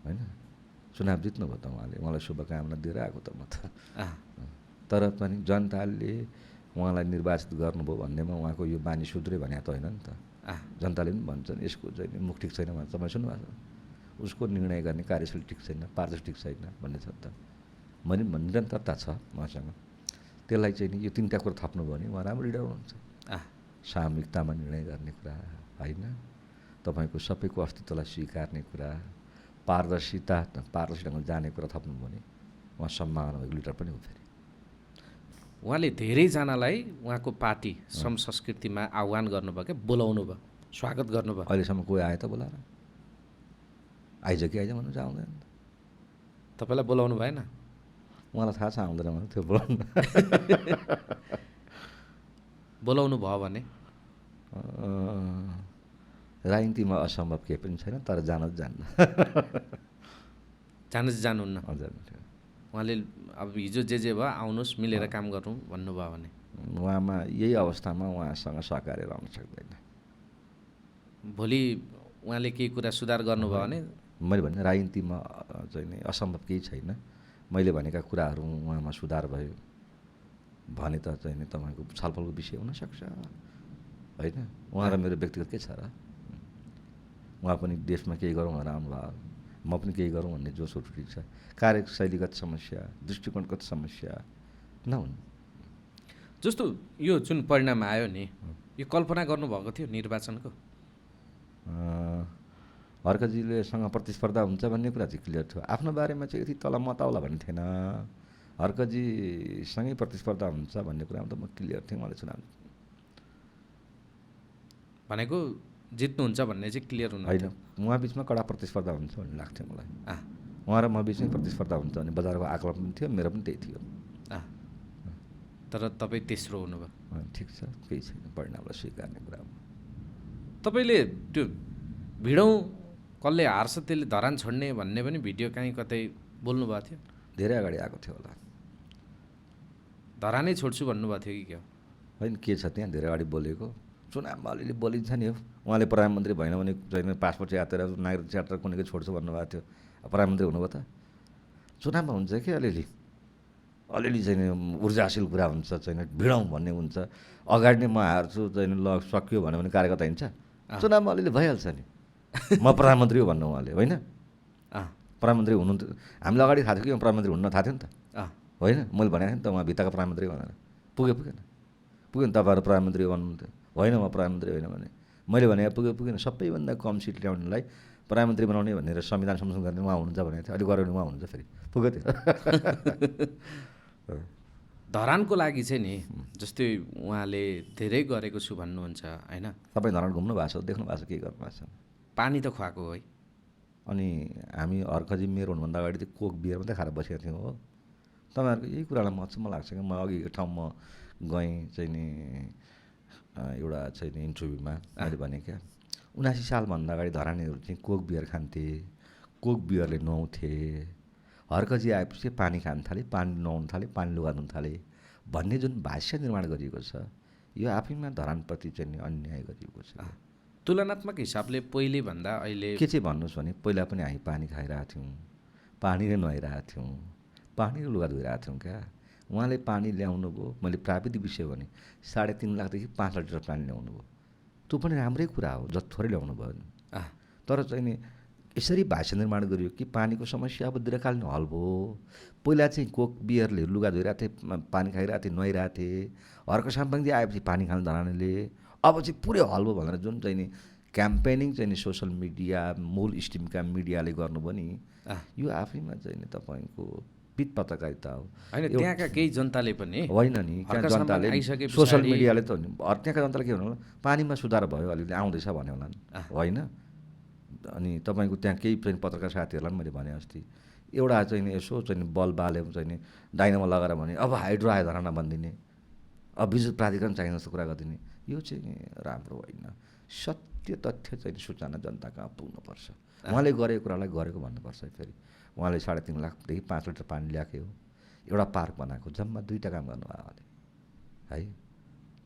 होइन। चुनाव जित्नुभयो त उहाँलाई शुभकामना दिएर आएको त म त। तर पनि जनताले उहाँलाई निर्वाचित गर्नुभयो भन्नेमा उहाँको यो बानी सुध्रे भने त होइन नि त। जनताले पनि भन्छन् यसको चाहिँ मुख ठिक छैन भने तपाईँ सुन्नुभएको छ, उसको निर्णय गर्ने कार्यशैली ठिक छैन, पारदर्शी ठिक छैन भन्ने छ त। मैले निरन्तरता छ उहाँसँग। त्यसलाई चाहिँ नि यो तिनवटा कुरो थप्नुभयो भने उहाँ राम्रो लिडर हुनुहुन्छ। सामूहिकतामा निर्णय गर्ने कुरा, होइन, तपाईँको सबैको अस्तित्वलाई स्वीकार्ने कुरा, पारदर्शी ढङ्गले जाने कुरा थप्नुभयो भने उहाँ सम्मान भएको लिडर पनि हो। फेरि उहाँले धेरैजनालाई उहाँको पार्टी श्रम संस्कृतिमा आह्वान गर्नुभयो क्या, बोलाउनु भयो, स्वागत गर्नुभयो। अहिलेसम्म कोही आयो त बोलाएर? आइज कि आइज भन्नु चाहिँ आउँदैन। तपाईँलाई बोलाउनु भएन? उहाँलाई थाहा छ आउँदैन भने त्यो बोलाउनु। बोलाउनु भयो भने राजनीतिमा असम्भव केही पनि छैन, तर जान जान्न। जानुहुन्न? हजुर। उहाँले अब हिजो जे भयो आउनुहोस् मिलेर काम गरौँ भन्नुभयो भने उहाँमा यही अवस्थामा उहाँसँग सहकार्य रहन सक्दैन। भोलि उहाँले केही कुरा सुधार गर्नुभयो भने? मैले भने राजनीतिमा चाहिँ नि असम्भव केही छैन। मैले भनेका कुराहरू उहाँमा सुधार भयो भने त चाहिँ नि तपाईँको छलफलको विषय हुनसक्छ, होइन। उहाँ र मेरो व्यक्तिगत के छ र? उहाँ पनि देशमा केही गरौँ भनेर आउनुभयो, म पनि केही गरौँ भन्ने जोस ठिक छ। कार्यशैलीगत समस्या, दृष्टिकोणगत समस्या नहुन्। जस्तो यो जुन परिणाम आयो नि, यो कल्पना गर्नुभएको थियो निर्वाचनको? हर्कजीलेसँग प्रतिस्पर्धा हुन्छ भन्ने कुरा चाहिँ क्लियर थियो। आफ्नो बारेमा चाहिँ यति तल मताउला भन्ने थिएन। हर्कजीसँगै प्रतिस्पर्धा हुन्छ भन्ने कुरामा त म क्लियर थिएँ। उहाँले चुनाव भनेको जित्नुहुन्छ भन्ने चाहिँ क्लियर हुनु होइन, उहाँ बिचमा कडा प्रतिस्पर्धा हुन्छ भन्ने लाग्थ्यो मलाई। उहाँ र म बिचमै प्रतिस्पर्धा हुन्छ भने बजारको आकलन पनि थियो, मेरो पनि त्यही थियो। तर तपाईँ तेस्रो हुनुभयो। ठिक छ, केही छैन, परिणामलाई स्वीकार्ने कुरा हो। तपाईँले त्यो भिडौँ कसले हार्छ त्यसले धरान छोड्ने भन्ने पनि भिडियो कहीँ कतै बोल्नुभएको थियो? धेरै अगाडि आएको थियो होला। धरानै छोड्छु भन्नुभएको थियो कि क्या? होइन, के छ त्यहाँ धेरै अगाडि बोलेको, चुनावमा अलिअलि बोलिन्छ नि हो। उहाँले प्रधानमन्त्री भएन भने चाहिँ पासपोर्ट यात्रा नागरिक च्याटर कुनैको छोड्छु भन्नुभएको थियो। प्रधानमन्त्री हुनुभयो त। चुनावमा हुन्छ कि अलिअलि चाहिँ ऊर्जाशील कुरा हुन्छ, चाहिँ भिडौँ भन्ने हुन्छ। अगाडि नै म हार्छु चाहिँ ल सकियो भन्यो भने कार्यकर्ता हिँड्छ। चुनावमा अलिअलि भइहाल्छ नि। म प्रधानमन्त्री हो भन्नु उहाँले, होइन। प्रधानमन्त्री हुनु हामीलाई अगाडि थाहा थियो कि प्रधानमन्त्री हुन्न थाहा थियो नि त, होइन। मैले भनेको थिएँ नि त उहाँ भित्ताको प्रधानमन्त्री भनेर। पुगेन तपाईँहरू प्रधानमन्त्री भन्नुहुन्थ्यो, होइन म प्रधानमन्त्री होइन भने। मैले भने पुगेन, सबैभन्दा कम सिट ल्याउनेलाई प्रधानमन्त्री बनाउने भनेर संविधान संशोधन गर्ने उहाँ हुनुहुन्छ भनेको थियो। अलिक गऱ्यो भने उहाँ हुनुहुन्छ, फेरि पुग्यो त्यो। धरानको लागि चाहिँ नि जस्तै उहाँले धेरै गरेको छु भन्नुहुन्छ, होइन। तपाईँ धरान घुम्नु भएको छ, देख्नु भएको छ, के गर्नु भएको छ? पानी त खुवाएको है। अनि हामी हर्कजी मेरो हुनुभन्दा अगाडि चाहिँ कोक बियर मात्रै खाएर बसेको थियौँ हो। तपाईँहरूको यही कुरालाई म अचम्म लाग्छ कि म अघि एक ठाउँमा गएँ चाहिँ नि एउटा चाहिँ नि इन्टरभ्यूमा, मैले भने क्या 79 सालभन्दा अगाडि धरानीहरू चाहिँ कोक बियर खान्थे, कोक बियरले नुहाउँथे। हर्कजी आएपछि पानी खान थाले, पानी नुहाउनु थाले, पानी लुगा धुन थाले भन्ने जुन भाष्य निर्माण गरिएको छ, यो आफैमा धरानप्रति चाहिँ अन्याय गरिएको छ। तुलनात्मक हिसाबले पहिले भन्दा अहिले के चाहिँ भन्नुहोस् भने पहिला पनि हामी पानी खाइरहेको थियौँ, पानीले नुहाइरहेको थियौँ, पानीले लुगा धोइरहेको थियौँ क्या। उहाँले पानी ल्याउनु भयो, मैले प्राविधिक विषय भने 3.5 लाखदेखि 5 लाख लिटर पानी ल्याउनु भयो। त्यो पनि राम्रै कुरा हो, जति थोरै ल्याउनु भयो नि। तर चाहिँ नि यसरी भाष्य निर्माण गरियो कि पानीको समस्या अब दीर्घकालीन हल भयो। पहिला चाहिँ कोक बियरले लुगा धोइरहेको थिए, पानी खाइरहेको थिए, नुहाइरहेको थिए। हर्क साम्पाङजी आएपछि पानी खान धरानेले अब चाहिँ पुरै हल भयो भनेर जुन चाहिँ नि क्याम्पेनिङ चाहिँ नि सोसल मिडिया मूल स्ट्रिमका मिडियाले गर्नु पनि यो आफैमा चाहिँ नि तपाईँको पित पत्रकारिता हो होइन त्यहाँका केही जनताले पनि होइन नि त्यहाँ हर्क जनताले साम्पाङ आइसके सोसल पछाडि मिडियाले त त्यहाँका जनताले के भन्नु होला पानीमा सुधार भयो अलिअलि आउँदैछ भन्यो होला नि होइन अनि तपाईँको त्यहाँ केही चाहिँ पत्रकार साथीहरूलाई पनि मैले भने अस्ति एउटा चाहिँ नि यसो चाहिँ नि बल बाल्यो चाहिँ नि डाइनामा लगाएर भने अब हाइड्रो आयो धराना भनिदिने अब विद्युत प्राधिकरण चाहिने जस्तो कुरा गरिदिने यो चाहिँ राम्रो होइन सत्य तथ्य चाहिँ सूचना जनता कहाँ पुग्नुपर्छ उहाँले गरेको कुरालाई गरेको भन्नुपर्छ फेरि उहाँले 3.5 लाखदेखि 5 लिटर पानी ल्याएको हो एउटा पार्क बनाएको जम्मा 2टा काम गर्नुभयो उहाँले है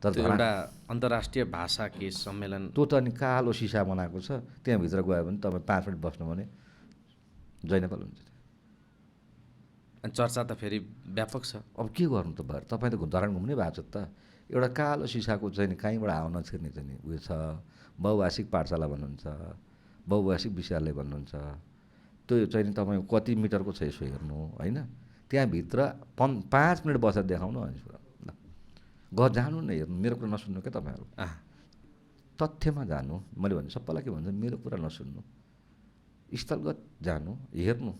तर एउटा अन्तर्राष्ट्रिय भाषा के सम्मेलन त्यो त अनि कालो सिसा बनाएको छ त्यहाँभित्र गयो भने तपाईँ 5 मिनट बस्नु भने जैनपाल हुन्छ अनि चर्चा त फेरि व्यापक छ अब के गर्नु त भयो तपाईँ त धरान घुम्नै भएको छ त एउटा कालो सिसाको चाहिँ नि कहीँबाट आउन छिर्ने चाहिँ नि उयो छ बहुभाषिक पाठशाला भन्नुहुन्छ बहुभाषिक विद्यालय भन्नुहुन्छ त्यो चाहिँ नि तपाईँको कति मिटरको छ यसो हेर्नु होइन त्यहाँभित्र 5 मिनट बसेर देखाउनु अनि ल जानु न हेर्नु मेरो कुरा नसुन्नु क्या तपाईँहरू तथ्यमा जानु मैले भने सबैलाई के भन्छ मेरो कुरा नसुन्नु स्थलगत जानु हेर्नु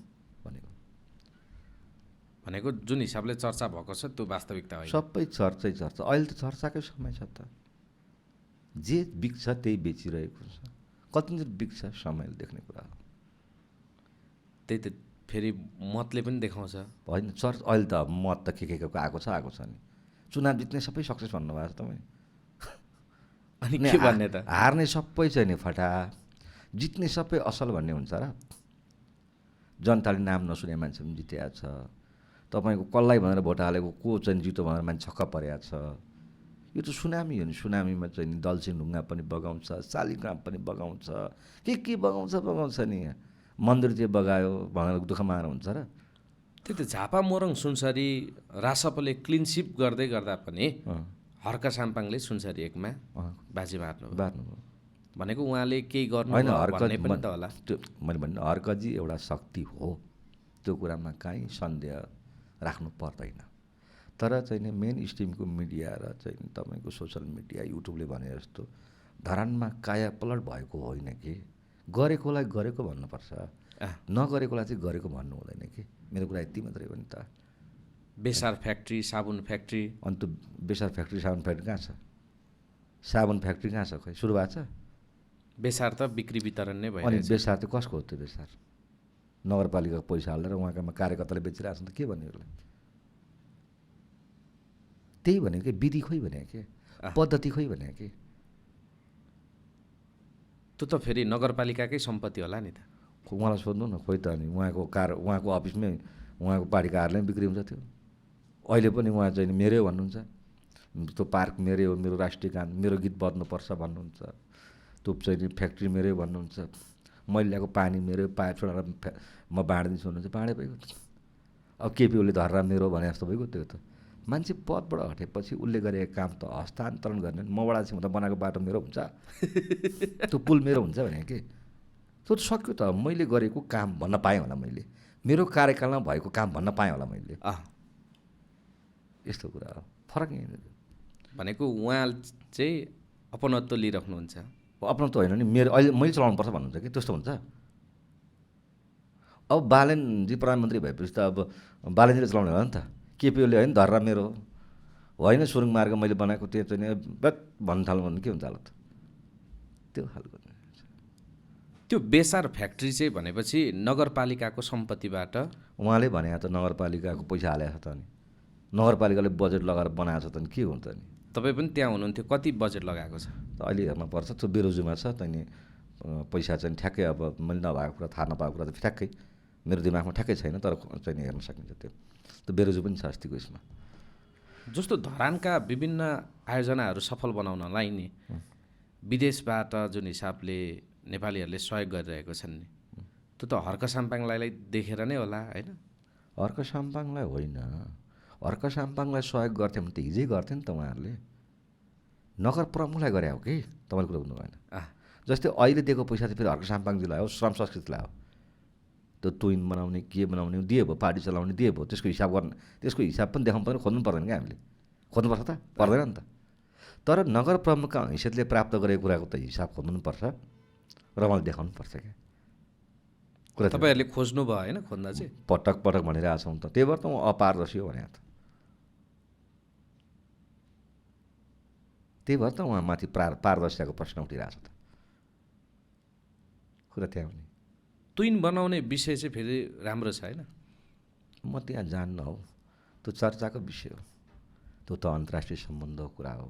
भनेको जुन हिसाबले चर्चा भएको छ त्यो वास्तविकता होइन सबै चर्चै चर्चा अहिले त चर्चाकै समय छ त जे बिग्छ त्यही बेचिरहेको छ कतिन्चोटि बिग्छ समयले देख्ने कुरा हो त्यही त फेरि मतले पनि देखाउँछ होइन अहिले त मत त के आएको छ नि चुनाव जित्ने सबै सक्सेस भन्नुभएको छ तपाईँ अनि के भन्ने त हार्ने सबै चाहिँ नि फटा जित्ने सबै असल भन्ने हुन्छ र जनताले नाम नसुने मान्छे पनि जितेको छ तपाईँको कसलाई भनेर भोट हालेको को चाहिँ जितो भनेर मान्छे छक्क परेको छ यो त सुनामी हो नि सुनामीमा चाहिँ नि दलसिंह ढुङ्गा पनि बगाउँछ शालिग्राम पनि बगाउँछ के बगाउँछ नि मन्दिर चाहिँ बगायो भनेर दुःख मार हुन्छ र त्यही त झापा मोरङ सुनसरी रासपले क्लिनसिप गर्दै गर्दा पनि हर्क साम्पाङले सुनसरी 1मा बाजी मार्नु भनेको उहाँले केही गर्नु होइन भन्ने पनि त होला त्यो मैले भन्नु हर्कजी एउटा शक्ति हो त्यो कुरामा काहीँ सन्देह राख्नु पर्दैन तर चाहिँ नि मेन स्ट्रिमको मिडिया र चाहिँ तपाईँको सोसल मिडिया युट्युबले भने जस्तो धरानमा कायापलट भएको होइन कि गरेकोलाई गरेको भन्नुपर्छ नगरेकोलाई चाहिँ गरेको भन्नु हुँदैन कि मेरो कुरा यति मात्रै हो नि त बेसार फ्याक्ट्री साबुन फ्याक्ट्री अन्त बेसार फ्याक्ट्री साबुन फ्याक्ट्री कहाँ छ साबुन फ्याक्ट्री कहाँ छ खै सुरु भएको छ बेसार त बिक्री वितरण नै भयो अनि बेसार चाहिँ कसको हो त्यो बेसार नगरपालिकाको पैसा हालेर उहाँका कार्यकर्ताले बेचिरहेको छ त के भन्यो यसलाई त्यही भनेको कि विधि खोइ भने के पद्धति खोइ भने के त्यो त फेरि नगरपालिकाकै सम्पत्ति होला नि त उहाँलाई सोध्नु न खोइ त अनि उहाँको अफिसमै उहाँको पार्टी कार्यालय बिक्री हुन्छ त्यो अहिले पनि उहाँ चाहिँ मेरै भन्नुहुन्छ त्यो पार्क मेरै हो मेरो राष्ट्रिय गान मेरो गीत बज्नुपर्छ भन्नुहुन्छ त्यो चाहिँ फ्याक्ट्री मेरै भन्नुहुन्छ मैले ल्याएको पानी मेरो पाइप छोडेर म बाँडिदिन्छु भन्नुहुन्छ बाँडे भइगयो अब केपी ओलीले धरेर मेरो भने जस्तो भइगयो त्यो त मान्छे पदबाट हटेपछि उसले गरेको काम त हस्तान्तरण गर्ने मबाट चाहिँ हुँदा बनाएको बाटो मेरो हुन्छ त्यो पुल मेरो हुन्छ भने के त्यो त सक्यो त मैले गरेको काम भन्न पाएँ होला मैले मेरो कार्यकालमा भएको काम भन्न पाएँ होला मैले यस्तो कुरा हो फरक यहीँ भनेको उहाँ चाहिँ अपनत्व लिइराख्नुहुन्छ अपनत्व होइन नि मेरो अहिले मैले चलाउनुपर्छ भन्नुहुन्छ कि त्यस्तो हुन्छ अब बालेनजी प्रधानमन्त्री भएपछि त अब बालेनजीले चलाउने होला नि त केपी ओली होइन धर्रा मेरो होइन सुरुङ मार्ग मैले बनाएको त्यो चाहिँ बेत भन्न थाल्नु भने के हुन्छ होला त त्यो खालको त्यो बेसार फ्याक्ट्री चाहिँ भनेपछि नगरपालिकाको सम्पत्तिबाट उहाँले भने त नगरपालिकाको पैसा हालेको छ त अनि नगरपालिकाले बजेट लगाएर बनाएको छ त नि के हुन्छ नि तपाईँ पनि त्यहाँ हुनुहुन्थ्यो कति बजेट लगाएको छ अहिले हेर्न पर्छ त्यो बेरोजुमा छ त्यहाँदेखि पैसा चाहिँ ठ्याक्कै अब मैले नभएको कुरा थाहा नपाएको कुरा त ठ्याक्कै मेरो दिमागमा ठ्याक्कै छैन तर चाहिँ हेर्न सकिन्छ त्यो बेरोजु पनि छ अस्तिको यसमा जस्तो धरानका विभिन्न आयोजनाहरू सफल बनाउनलाई नि विदेशबाट जुन हिसाबले नेपालीहरूले सहयोग गरिरहेको छन् नि त्यो त हर्क साम्पाङलाई देखेर नै होला होइन हर्क साम्पाङलाई होइन हर्क साम्पाङलाई सहयोग गर्थ्यो भने त हिजै गर्थ्यो नि त उहाँहरूले नगर प्रमुखलाई गरे हो कि तपाईँले कुरा बुझ्नु भएन जस्तै अहिले दिएको पैसा चाहिँ फेरि हर्क साम्पाङजीलाई हो श्रम संस्कृतिलाई हो त्यो ट्विन बनाउने के बनाउने दिए भयो पार्टी चलाउने दिए भयो त्यसको हिसाब गर्न त्यसको हिसाब पनि देखाउनु पर्दैन खोज्नु पर्दैन क्या हामीले खोज्नुपर्छ त पर्दैन नि त तर नगर प्रमुखका हैसियतले प्राप्त गरेको कुराको त हिसाब खोज्नु पर्छ र मैले देखाउनु पर्छ क्या कुरा चाहिँ तपाईँहरूले खोज्नु भयो होइन खोज्दा चाहिँ पटक पटक भनिरहेको छौँ त त्यही भएर त म अपारदर्शी हो भने त त्यही भएर त उहाँ माथि पारदर्शिताको प्रश्न उठिरहेको छ त कुरा त्यहाँ हुने तुइन बनाउने विषय चाहिँ फेरि राम्रो छ होइन म त्यहाँ जान्न हौ त्यो चर्चाको विषय हो त्यो त अन्तर्राष्ट्रिय सम्बन्धको कुरा हो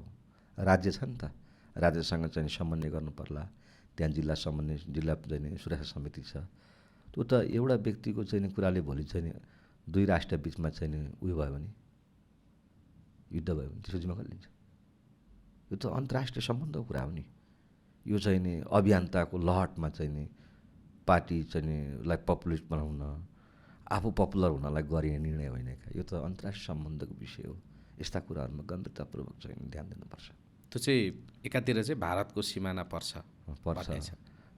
राज्य छ नि त राज्यसँग चाहिँ समन्वय गर्नु पर्ला त्यहाँ जिल्ला समन्वय जिल्ला चाहिँ सुरक्षा समिति छ त्यो त एउटा व्यक्तिको चाहिँ कुराले भोलि चाहिँ दुई राष्ट्र बिचमा चाहिँ उयो भयो भने युद्ध भयो भने त्यसको जिम्मा कसले लिन्छ यो त अन्तर्राष्ट्रिय सम्बन्धको कुरा हो नि यो चाहिँ नि अभियन्ताको लहटमा चाहिँ नि पार्टी चाहिँ नि लाई पपुलिस्ट बनाउन आफू पपुलर हुनलाई गरिने निर्णय होइन क्या यो त अन्तर्राष्ट्रिय सम्बन्धको विषय हो यस्ता कुराहरूमा गम्भीरतापूर्वक चाहिँ ध्यान दिनुपर्छ त्यो चाहिँ एकातिर चाहिँ भारतको सिमाना पर्छ पर्छ भन्ने छ।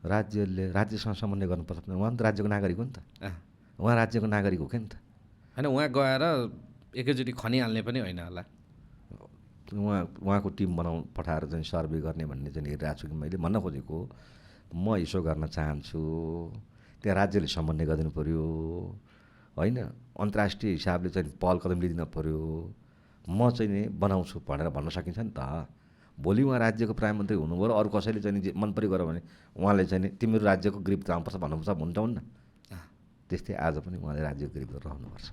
राज्यले राज्यसँग समन्वय गर्नुपर्छ उहाँ त राज्यको नागरिक हो नि त उहाँ राज्यको नागरिक हो क्या नि त होइन उहाँ गएर एकैचोटि खनिहाल्ने पनि होइन होला उहाँको टिम पठाएर चाहिँ सर्वे गर्ने भन्ने चाहिँ हेरिरहेको छु कि मैले भन्न खोजेको म यसो गर्न चाहन्छु त्यहाँ राज्यले समन्वय गरिदिनु पऱ्यो होइन अन्तर्राष्ट्रिय हिसाबले चाहिँ पहल कदम लिइदिनु पऱ्यो म चाहिँ नि बनाउँछु भनेर भन्न सकिन्छ नि त भोलि उहाँ राज्यको प्रधानमन्त्री हुनुभयो र अरू कसैले चाहिँ जे मन परि गर्यो भने उहाँले चाहिँ नि तिम्रो राज्यको ग्रिप जानुपर्छ भन्नुपर्छ हुन्छ हुन्न त्यस्तै आज पनि उहाँले राज्यको ग्रिप गरेर रहनुपर्छ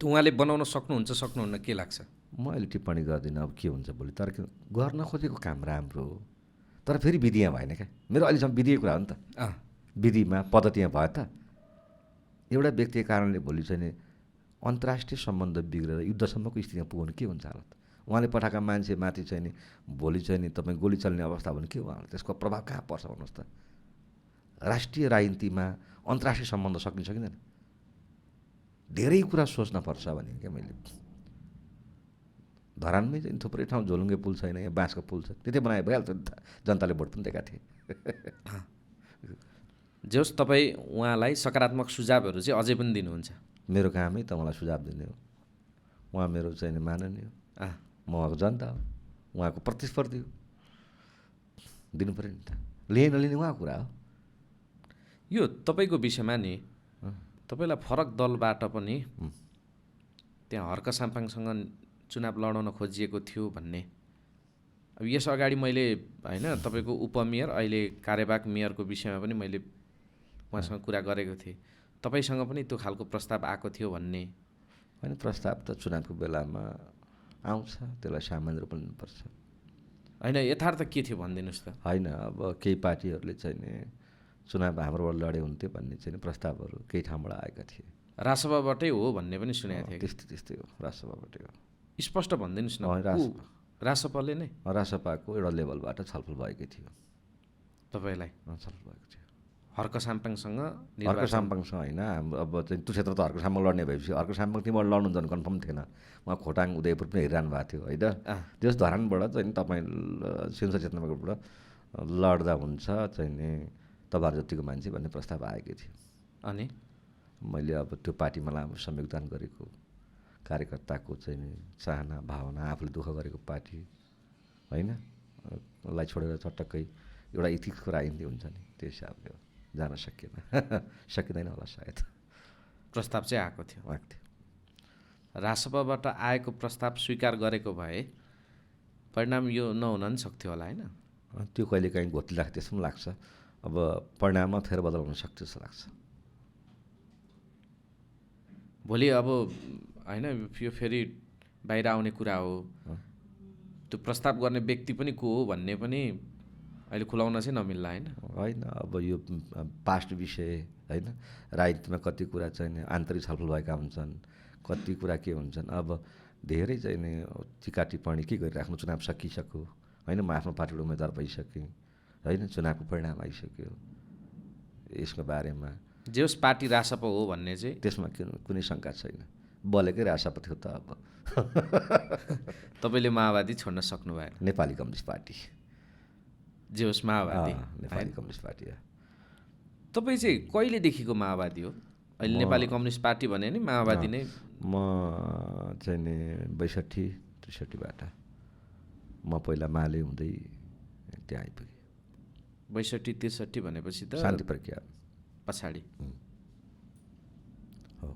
त्यो उहाँले बनाउन सक्नुहुन्न के लाग्छ म अहिले टिप्पणी गर्दिनँ अब के हुन्छ भोलि तर गर्न खोजेको काम राम्रो हो तर फेरि विधि यहाँ भएन क्या मेरो अहिलेसम्म विधिको कुरा हो नि त विधिमा पद्धति यहाँ भयो त एउटा व्यक्तिको कारणले भोलि चाहिँ नि अन्तर्राष्ट्रिय सम्बन्ध बिग्रेर युद्धसम्मको स्थितिमा पुग्नु के हुन्छ हालत उहाँले पठाएका मान्छे माथि चाहिँ नि भोलि चाहिँ नि तपाईँ गोली चल्ने अवस्था भने के हो त्यसको प्रभाव कहाँ पर्छ भन्नुहोस् त राष्ट्रिय राजनीतिमा अन्तर्राष्ट्रिय सम्बन्ध सकिन्छ सकिँदैन धेरै कुरा सोच्न पर्छ भने क्या मैले धरानमै चाहिँ थुप्रै ठाउँ झोलुङ्गे पुल छैन यहाँ बाँसको पुल छ त्यतै बनाए भइहाल्छ नि त जनताले भोट पनि दिएका थिए जे होस् तपाईँ उहाँलाई सकारात्मक सुझावहरू चाहिँ अझै पनि दिनुहुन्छ मेरो कामै त मलाई सुझाव दिने हो उहाँ मेरो चाहिँ माननीय म उहाँको जनता हो उहाँको प्रतिस्पर्धी हो दिनु पऱ्यो नि त लिए नलिने उहाँको कुरा हो यो तपाईँको विषयमा नि तपाईँलाई फरक दलबाट पनि त्यहाँ हर्क साम्पाङसँग चुनाव लडाउन खोजिएको थियो भन्ने अब यस अगाडि मैले होइन तपाईँको उपमेयर अहिले कार्यवाहक मेयरको विषयमा पनि मैले उहाँसँग कुरा गरेको थिएँ तपाईँसँग पनि त्यो खालको प्रस्ताव आएको थियो भन्ने होइन प्रस्ताव त चुनावको बेलामा आउँछ त्यसलाई सामान्य रूपमा लिनुपर्छ होइन यथार्थ के थियो भनिदिनुहोस् त होइन अब केही पार्टीहरूले चाहिँ नि चुनाव हाम्रोबाट लडे हुन्थ्यो भन्ने चाहिँ प्रस्तावहरू केही ठाउँबाट आएका थिए राजसभाबाटै हो भन्ने पनि सुनेको थिएँ त्यस्तै हो राजसभाबाटै हो स्पष्ट भनिदिनुहोस् न राजसभाले नै राजसभाको एउटा लेभलबाट छलफल भएकै थियो तपाईँलाई छलफल भएको थियो हर्क साम्पाङसँग हर्क साम्पाङसँग होइन हाम्रो अब चाहिँ त्यो क्षेत्र त हर्क साम्पाङ लड्ने भएपछि हर्क साम्पाङ तिमीबाट लड्नुहुन्छ भने कन्फर्म थिएन उहाँ खोटाङ उदयपुर पनि हेरिरहनु भएको थियो होइन त्यस धरानबाट चाहिँ तपाईँ सिन्सर चेतनाबाट लड्दा हुन्छ चाहिँ नि तपाईँहरू जतिको मान्छे भन्ने प्रस्ताव आएकै थियो अनि मैले अब त्यो पार्टीमा लामो समय योगदान गरेको कार्यकर्ताको चाहिँ नि चाहना भावना आफूले दुःख गरेको पार्टी होइन लाई छोडेर चटक्कै एउटा इथिक्सको राजनीति हुन्छ नि त्यो हिसाबले जान सकिएन सकिँदैन होला सायद प्रस्ताव चाहिँ आएको थियो आएको थियो राजसभाबाट आएको प्रस्ताव स्वीकार गरेको भए परिणाम यो नहुन पनि सक्थ्यो होला होइन त्यो कहिले काहीँ घोत्ली लाग्छ त्यस्तो पनि लाग्छ अब परिणाममा फेरबदल हुन सक्छ जस्तो लाग्छ भोलि अब होइन यो फेरि बाहिर आउने कुरा हो त्यो प्रस्ताव गर्ने व्यक्ति पनि को हो भन्ने पनि अहिले खुलाउन चाहिँ नमिल्ला होइन होइन अब यो पास्ट विषय होइन राजनीतिमा कति कुरा चाहिँ आन्तरिक छलफल भएका हुन्छन् कति कुरा के हुन्छन् अब धेरै चाहिँ नि टिका टिप्पणी के गरिराख्नु चुनाव सकिसक्यो होइन म आफ्नो पार्टीबाट उम्मेदवार भइसकेँ होइन चुनावको परिणाम आइसक्यो यसको बारेमा जे होस् पार्टी राजसभा हो भन्ने चाहिँ त्यसमा कुनै शङ्का छैन बलेकै राजसभा थियो त अब तपाईँले माओवादी छोड्न सक्नु भएन नेपाली कम्युनिस्ट पार्टी जे होस् माओवादी नेपाली कम्युनिस्ट पार्टी हो तपाईँ चाहिँ कहिलेदेखिको माओवादी हो अहिले नेपाली कम्युनिस्ट पार्टी भने नि माओवादी नै म चाहिँ नि 62-63बाट म पहिला माले हुँदै त्यहाँ आइपुगेँ 62-63 भनेपछि त शान्ति प्रक्रिया पछाडि हो।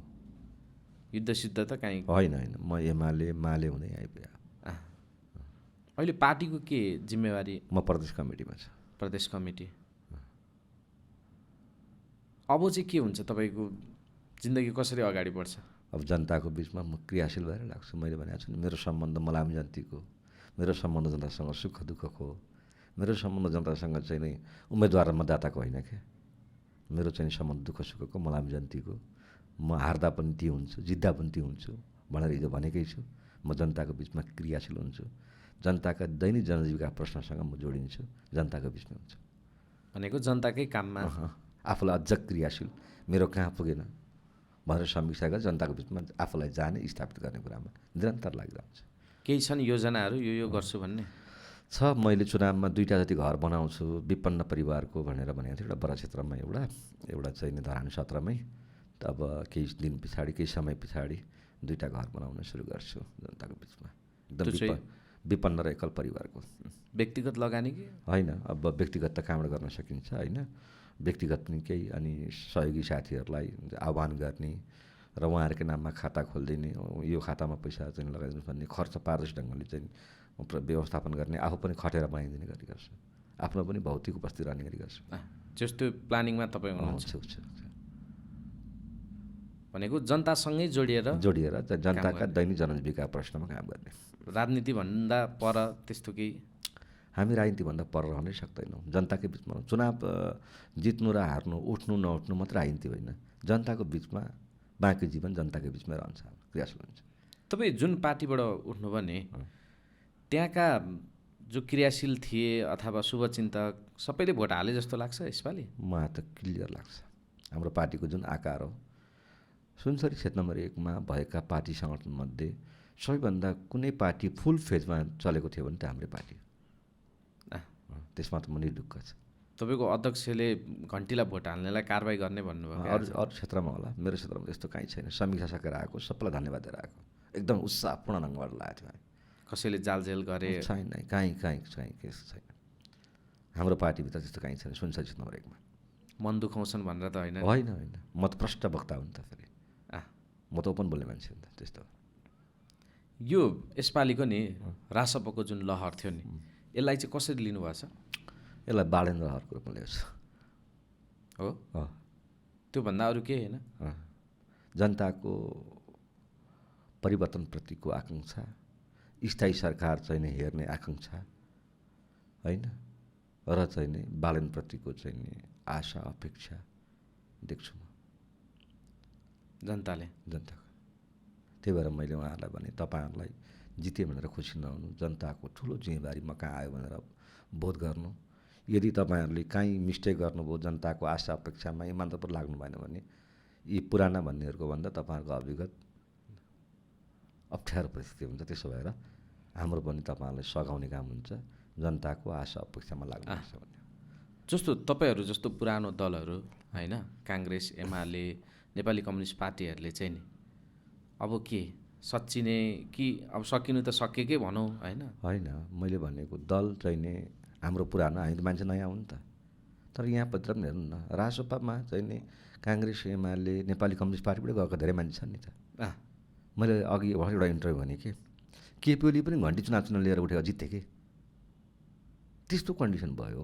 युद्ध सिद्ध त काहीँ होइन म एमाले माले हुँदै आइपुगेँ। अहिले पार्टीको के जिम्मेवारी? म प्रदेश कमिटीमा छु। प्रदेश कमिटी। अब चाहिँ के हुन्छ तपाईँको जिन्दगी कसरी अगाडि बढ्छ? अब जनताको बिचमा म क्रियाशील भएर लाग्छु। मैले भनेको छु नि, मेरो सम्बन्ध मलाम जन्तीको, मेरो सम्बन्ध जनतासँग सुख दुःखको, मेरो सम्बन्ध जनतासँग चाहिँ नै उम्मेदवार र मतदाताको होइन क्या। मेरो चाहिँ सम्बन्ध दुःख सुखको, मलाम जन्तीको। म हार्दा पनि ती हुन्छु, जित्दा पनि ती हुन्छु भनेर हिजो भनेकै छु। म जनताको बिचमा क्रियाशील हुन्छु। जनताका दैनिक जनजीविका प्रश्नसँग म जोडिन्छु, जनताको बिचमा हुन्छु। भनेको जनताकै काममा आफूलाई अझ क्रियाशील, मेरो कहाँ पुगेन भनेर समीक्षा गरेर जनताको बिचमा आफूलाई जाने स्थापित गर्ने कुरामा निरन्तर लागिरहन्छ। केही छन् योजनाहरू यो गर्छु भन्ने? छ। मैले चुनावमा 2टा जति घर बनाउँछु विपन्न परिवारको भनेर भनेको थिएँ। एउटा बडा क्षेत्रमा, एउटा चाहिँ धरान सत्रमै। अब केही दिन पछाडि, केही समय पछाडि 2टा घर बनाउन सुरु गर्छु जनताको बिचमा, एकदम विपन्न र एकल परिवारको। व्यक्तिगत लगानी कि होइन? अब व्यक्तिगत त कहाँबाट गर्न सकिन्छ होइन, व्यक्तिगत पनि केही, अनि सहयोगी साथीहरूलाई आह्वान गर्ने र उहाँहरूकै नाममा खाता खोलिदिने, यो खातामा पैसा चाहिँ लगाइदिनु भन्ने, खर्च पारदर्शी ढङ्गले चाहिँ व्यवस्थापन गर्ने, आफू पनि खटेर बनाइदिने गरी गर्छु, आफ्नो पनि भौतिक उपस्थिति रहने गरी गर्छु। जस्तो प्लानिङमा तपाईँ हुनुहुन्छ भनेको जनतासँगै जोडिएर जनताका दैनिक जनजीविका प्रश्नमा काम गर्ने। राजनीतिभन्दा पर त्यस्तो केही? हामी राजनीतिभन्दा पर रहनै सक्दैनौँ। जनताकै बिचमा चुनाव जित्नु र हार्नु, उठ्नु नउठ्नु मात्र राजनीति होइन। जनताको बिचमा बाँकी जीवन जनताकै बिचमै रहन्छ, क्रियाशील हुन्छ। तपाईँ जुन पार्टीबाट उठ्नु भने त्यहाँका जो क्रियाशील थिए अथवा शुभचिन्तक सबैले भोट हाले जस्तो लाग्छ यसपालि? मलाई त क्लियर लाग्छ। हाम्रो पार्टीको जुन आकार हो, सुनसरी क्षेत्र नम्बर 1मा भएका पार्टी सङ्गठनमध्ये सबैभन्दा कुनै पार्टी फुल फेजमा चलेको थियो भने त हाम्रै पार्टी। त्यसमा त म निर्ढुक्क छु। तपाईँको अध्यक्षले घन्टीलाई भोट हाल्नेलाई कारवाही गर्ने भन्नुभयो? अरू क्षेत्रमा होला, मेरो क्षेत्रमा त्यस्तो काहीँ छैन। समीक्षा सकेर आएको, सबैलाई धन्यवाद दिएर आएको, एकदम उत्साहपूर्ण ढङ्गबाट लागेको थियो। कसैले जालझेल गरे? छैन, काहीँ केस छैन। हाम्रो पार्टीभित्र त्यस्तो काहीँ छैन। सुनसरी क्षेत्र नम्बर 1मा मन दुखाउँछन् भनेर त होइन? होइन, म त प्रष्ट वक्ता हुन् त। फेरि म त ओपन बोल्ने मान्छे हो नि त। त्यस्तो यो यसपालिको नि रासपको जुन लहर थियो नि, यसलाई चाहिँ कसरी लिनुभएको छ? यसलाई बाडेन्द्र लहरको रूपमा ल्याउँछ। हो, त्योभन्दा अरू केही होइन? जनताको परिवर्तनप्रतिको आकाङ्क्षा, स्थायी सरकार चाहिँ नि हेर्ने आकाङ्क्षा होइन, र चाहिँ नि बालनप्रतिको चाहिँ नि आशा अपेक्षा देख्छु म जनताको। त्यही भएर मैले उहाँहरूलाई भने, तपाईँहरूलाई जितेँ भनेर खुसी नहुनु, जनताको ठुलो जिम्मेवारी म कहाँ आयो भनेर बोध गर्नु। यदि तपाईँहरूले काहीँ मिस्टेक गर्नुभयो, जनताको आशा अपेक्षामा इमान्दारपुर लाग्नु भएन भने यी पुराना भन्नेहरूको भन्दा तपाईँहरूको अभिगत अप्ठ्यारो परिस्थिति हुन्छ। त्यसो भएर हाम्रो पनि तपाईँहरूलाई सघाउने काम हुन्छ, जनताको आशा अपेक्षामा लाग्नुपर्छ भन्ने। जस्तो तपाईँहरू जस्तो पुरानो दलहरू होइन, काङ्ग्रेस, एमाले, नेपाली कम्युनिस्ट पार्टीहरूले चाहिँ नि अब के सच्चिने कि अब सकिनु त सकेकै भनौँ होइन? होइन, मैले भनेको दल चाहिँ नि हाम्रो पुरानो, हामी त मान्छे नयाँ हो नि त। तर यहाँ पत्र पनि हेर्नु न, रासपामा चाहिँ नि काङ्ग्रेस, एमाले, नेपाली कम्युनिस्ट पार्टीबाट गएको धेरै मान्छे छन् नि त। मैले अघि एउटा इन्टरभ्यू भने कि केपी ओली पनि घन्टी चुनाव लिएर उठेर जित्थे कि, त्यस्तो कन्डिसन भयो।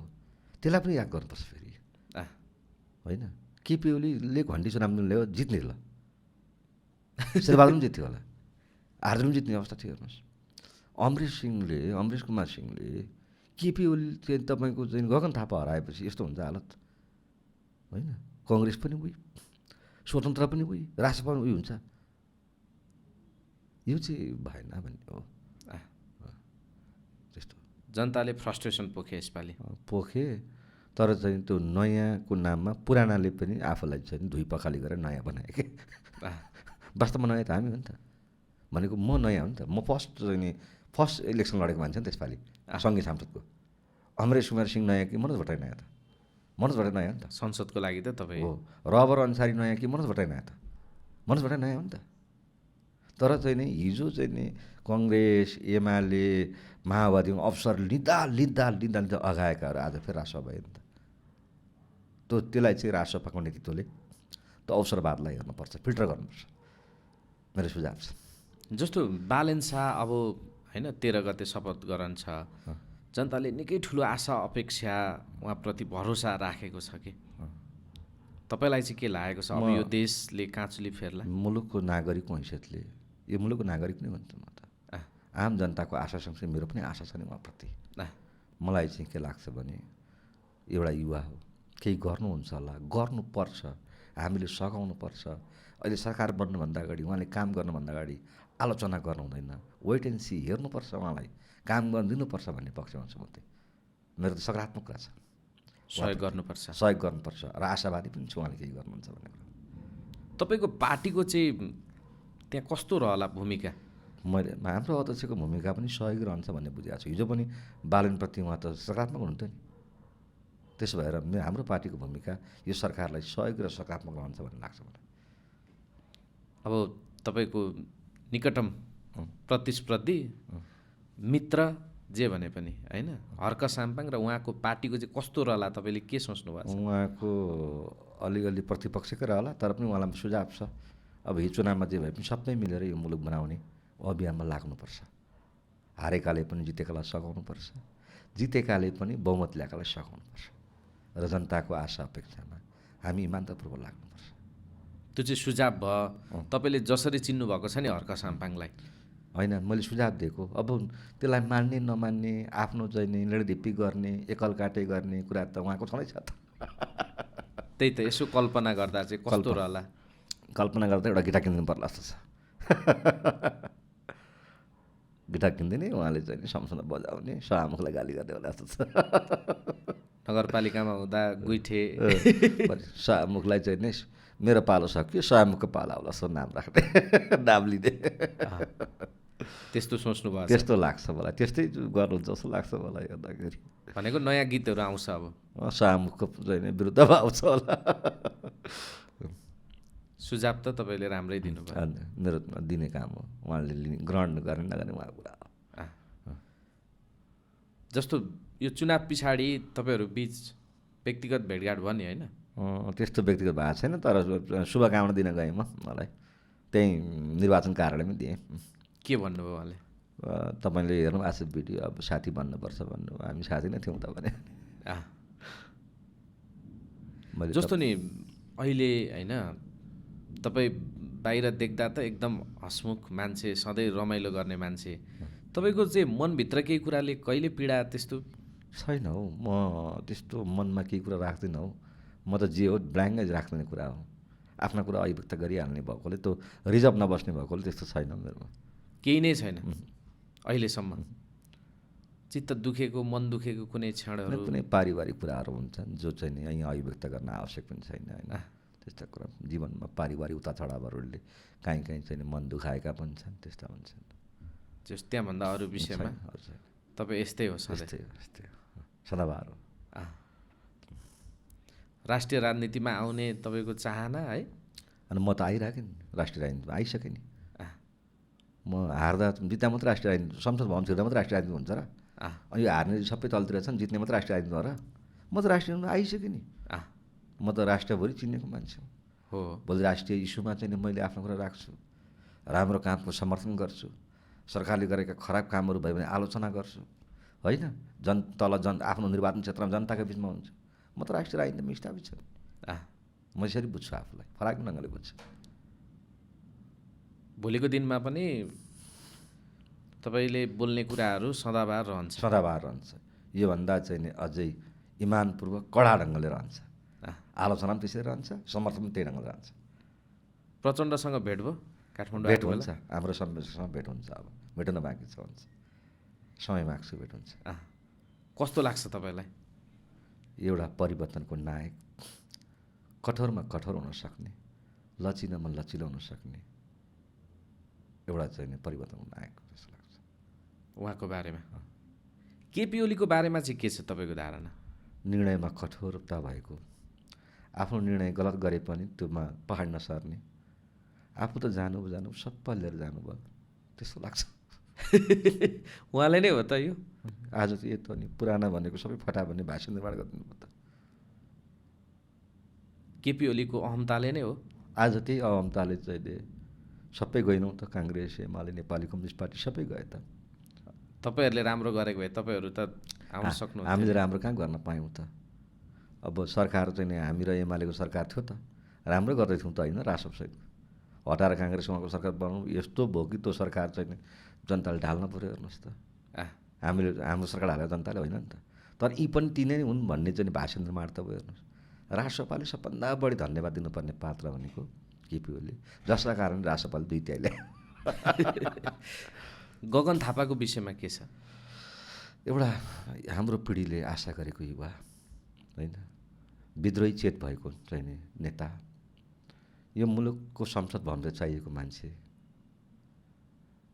त्यसलाई पनि याद गर्नुपर्छ फेरि होइन। केपी ओलीले घन्टी चुनाव ल्यायो, जित्ने ल शेरबहादुर पनि जित्थ्यो होला, हार्दै पनि जित्ने अवस्था थियो। हेर्नुहोस्, अमरेश कुमार सिंहले केपी ओली चाहिँ तपाईँको चाहिँ गगन थापा हराएपछि यस्तो हुन्छ हालत होइन। कङ्ग्रेस पनि उही, स्वतन्त्र पनि उही, राष्ट्रपति पनि उही हुन्छ। यो चाहिँ भएन भन्ने हो। त्यस्तो जनताले फ्रस्ट्रेसन पोखे यसपालि पोखे, तर चाहिँ त्यो नयाँको नाममा पुरानाले पनि आफूलाई चाहिँ धुई पखाली गरेर नयाँ बनाए कि। वास्तवमा नयाँ त हामी हो नि त। भनेको म नयाँ हो नि त। म फर्स्ट इलेक्सन लडेको मान्छे नि त्यसपालि सङ्घीय सांसदको। अमरेश कुमार सिंह नयाँ कि मनोज भट्टराई नयाँ त? मनोज भट्टराई नयाँ हो नि त। संसदको लागि त तपाईँ हो। रबर अन्सारी नयाँ कि मनोज भट्टराई नयाँ त? मनोज भट्टराई नयाँ हो नि त। तर चाहिँ नि हिजो चाहिँ नि कङ्ग्रेस, एमाले, माओवादीमा अवसर लिँदा अगाएकाहरू आज फेरि रासो भयो नि त। त्यसलाई चाहिँ राजसभाको नेतृत्वले त्यो अवसरवादलाई हेर्नुपर्छ, फिल्टर गर्नुपर्छ, मेरो सुझाव छ। जस्तो बालेन शाह अब होइन 13 गते शपथ ग्रहण छ, जनताले निकै ठुलो आशा अपेक्षा उहाँप्रति भरोसा राखेको छ कि तपाईँलाई चाहिँ के लागेको छ अब यो देशले काँचुली फेर्ला? मुलुकको नागरिकको हैसियतले यो मुलुकको नागरिक नै भन्छु म त। आम जनताको आशा सँगसँगै मेरो पनि आशा छ नि उहाँप्रति। मलाई चाहिँ के लाग्छ भने एउटा युवा हो, केही गर्नुहुन्छ होला, गर्नुपर्छ, हामीले सघाउनुपर्छ। अहिले सरकार बन्नुभन्दा अगाडि उहाँले काम गर्नुभन्दा अगाडि आलोचना गर्नु हुँदैन, वेट एन्ड सी, हेर्नुपर्छ, उहाँलाई काम गर्न दिनुपर्छ भन्ने पक्षमा छु म चाहिँ। मेरो त सकारात्मक कुरा छ, सहयोग गर्नुपर्छ र आशावादी पनि छु उहाँले केही गर्नुहुन्छ भन्ने कुरा। तपाईँको पार्टीको चाहिँ त्यहाँ कस्तो रहला भूमिका? मैले हाम्रो अध्यक्षको भूमिका पनि सहयोगी रहन्छ भन्ने बुझेको छु। हिजो पनि बालनप्रति उहाँ त सकारात्मक हुनुहुन्थ्यो नि। त्यसो भएर हाम्रो पार्टीको भूमिका यो सरकारलाई सहयोगी र सकारात्मक रहन्छ भन्ने लाग्छ मलाई। अब तपाईँको निकटम प्रतिस्पर्धी मित्र जे भने पनि होइन हर्क साम्पाङ र उहाँको पार्टीको चाहिँ कस्तो रहला, तपाईँले के सोच्नु भएको छ? उहाँको अलिअलि प्रतिपक्षकै रहला, तर पनि उहाँलाई सुझाव छ अब यो चुनावमा जे भए पनि सबै मिलेर यो मुलुक बनाउने अभियानमा लाग्नुपर्छ। हारेकाले पनि जितेकालाई सघाउनुपर्छ, जितेकाले पनि बहुमत ल्याएकालाई सघाउनुपर्छ र जनताको आशा अपेक्षामा हामी इमान्दारपूर्वक लाग्नुपर्छ। त्यो चाहिँ सुझाव भयो। तपाईँले जसरी चिन्नुभएको छ नि हर्क साम्पाङलाई, होइन मैले सुझाव दिएको, अब त्यसलाई मान्ने नमान्ने, आफ्नो चाहिँ निर्णयधिप्पी गर्ने, एकल काटे गर्ने कुरा त उहाँको छँदैछ त। त्यही त यसो कल्पना गर्दा चाहिँ कस्तो रहला? कल्पना गर्दा एउटा गिटार किनिदिनु पर्ला जस्तो छ। गिटार किनिदिने, उहाँले चाहिँ सम्झना बजाउने, सभामुखलाई गाली गर्ने होला जस्तो छ। नगरपालिकामा हुँदा गुइठे सभामुखलाई चाहिँ नि मेरो पालो सक्यो, सभामुखको पालो होला जस्तो नाम राख्ने, नाम लिँदै त्यस्तो सोच्नु भयो? त्यस्तो लाग्छ मलाई, त्यस्तै गर्नुहुन्छ जस्तो लाग्छ मलाई हेर्दाखेरि। भनेको नयाँ गीतहरू आउँछ अब सभामुखको चाहिँ विरुद्धमा आउँछ होला। सुझाव त तपाईँले राम्रै दिनुभयो। मेरो दिने काम हो, उहाँले ग्रहण गर्ने नगर्ने उहाँको कुरा हो। जस्तो यो चुनाव पछाडि तपाईँहरू बिच व्यक्तिगत भेटघाट भयो नि होइन? त्यस्तो व्यक्तिगत भएको छैन, तर शुभकामना दिन गएँ म, मलाई त्यहीँ निर्वाचन कार्यालयमै दिएँ। के भन्नुभयो उहाँले? तपाईँले हेर्नु भएको छ भिडियो, अब साथी बन्नुपर्छ भन्नु, हामी साथी नै थियौँ त भने। मैले जस्तो नि अहिले होइन तपाईँ बाहिर देख्दा त एकदम हसमुख मान्छे, सधैँ रमाइलो गर्ने मान्छे, तपाईँको चाहिँ मनभित्र केही कुराले कहिले पीडा त्यस्तो छैन हौ। म त्यस्तो मनमा केही कुरा राख्दिनँ हौ। म त जे हो ब्ल्याङ्कै राख्दिने कुरा हो। आफ्ना कुरा अभिव्यक्त गरिहाल्ने भएकोले, त्यो रिजर्भ नबस्ने भएकोले त्यस्तो छैन मेरोमा, केही नै छैन अहिलेसम्म। चित्त दुखेको, मन दुखेको कुनै क्षणहरू? कुनै पारिवारिक कुराहरू हुन्छन् जो चाहिँ नि यहाँ अभिव्यक्त गर्न आवश्यक पनि छैन होइन। त्यस्ता कुरा जीवनमा पारिवारिक उतार चढावहरूले काहीँ काहीँ चाहिँ मन दुखाएका पनि छन्, त्यस्ता हुन्छन्। त्यहाँभन्दा अरू विषयमा तपाईँ यस्तै हो, यस्तै हो, सदाबहार हो। राष्ट्रिय राजनीतिमा आउने तपाईँको चाहना है? अनि म त आइरहेको नि राष्ट्रिय राजनीतिमा, आइसकेँ नि। म हार्दा जित्दा मात्रै राष्ट्रिय राजनीति, संसद भवन छिर्दा मात्रै राष्ट्रिय राजनीति हुन्छ र? अनि यो हार्ने सबै तलतिर छन्, जित्ने मात्रै राष्ट्रिय राजनीति हो र? म त राष्ट्रिय राजनीतिमा आइसकेँ नि। म त राष्ट्रभरि चिनेको मान्छे हो। भोलि राष्ट्रिय इस्युमा चाहिँ मैले आफ्नो कुरा राख्छु, राम्रो कामको समर्थन गर्छु, सरकारले गरेका खराब कामहरू भयो भने आलोचना गर्छु होइन। आफ्नो निर्वाचन क्षेत्रमा जनताको बिचमा हुन्छ। म त राष्ट्रिय राजनीतिमा स्थापित छु। म यसरी बुझ्छु आफूलाई, फरक ढङ्गले बुझ्छु। भोलिको दिनमा पनि तपाईँले बोल्ने कुराहरू सदाबहार रहन्छ? सदाबहार रहन्छ। योभन्दा चाहिँ नि अझै इमानपूर्वक कडा ढङ्गले रहन्छ। आलोचना पनि त्यसरी रहन्छ, समर्थन पनि त्यही ढङ्गले रहन्छ। प्रचण्डसँग भेट भयो काठमाडौँ? भेट हुन्छ, हाम्रो संयोजकसँग भेट हुन्छ। अब भेट्न बाँकी छ, हुन्छ, समय माग्छु, भेट हुन्छ। कस्तो लाग्छ तपाईँलाई? एउटा परिवर्तनको नायक, कठोरमा कठोर हुन सक्ने, लचिलोमा लचिलो हुन सक्ने एउटा चाहिँ परिवर्तनको नायक जस्तो लाग्छ। उहाँको बारेमा केपी ओलीको बारेमा चाहिँ के छ तपाईँको धारणा? निर्णयमा कठोरता भएको, आफ्नो निर्णय गलत गरे पनि त्योमा पहाड नसर्ने, आफू त जानु सबै लिएर जानुभयो त्यस्तो लाग्छ। उहाँले नै हो त यो? आज त यो त नि पुराना भनेको सबै फटा भन्ने भाषण निर्माण गरिदिनु भयो त। केपी ओलीको अहमताले नै हो। आज त्यही अहमताले चाहिँ सबै गएनौँ त, काङ्ग्रेस, एमाले, नेपाली कम्युनिस्ट पार्टी सबै गए त। तपाईँहरूले राम्रो गरेको भए तपाईँहरू त आउन सक्नुहुन्थ्यो। हामीले राम्रो कहाँ गर्न पायौँ त। अब सरकार चाहिँ नि हामी र एमालेको सरकार थियो त, राम्रो गर्दैथ्यौँ त होइन, रासपसहित हटाएर काङ्ग्रेस उहाँको सरकार बनाउनु यस्तो भयो कि त्यो सरकार चाहिँ नि जनताले ढाल्न पऱ्यो। हेर्नुहोस् त, हामीले हाम्रो सरकार हालेर जनताले होइन नि त। तर यी पनि तिनै नै हुन् भन्ने चाहिँ भाषण मार्त भयो। हेर्नुहोस्, राष्ट्रपाले सबभन्दा बढी धन्यवाद दिनुपर्ने पात्र भनेको केपी ओली, जसका कारण राष्ट्रपाल 2 त्याइले। गगन थापाको विषयमा के छ? एउटा हाम्रो पिँढीले आशा गरेको युवा होइन, विद्रोही चेत भएको चाहिँ नि नेता, यो मुलुकको संसद भवनले चाहिएको मान्छे,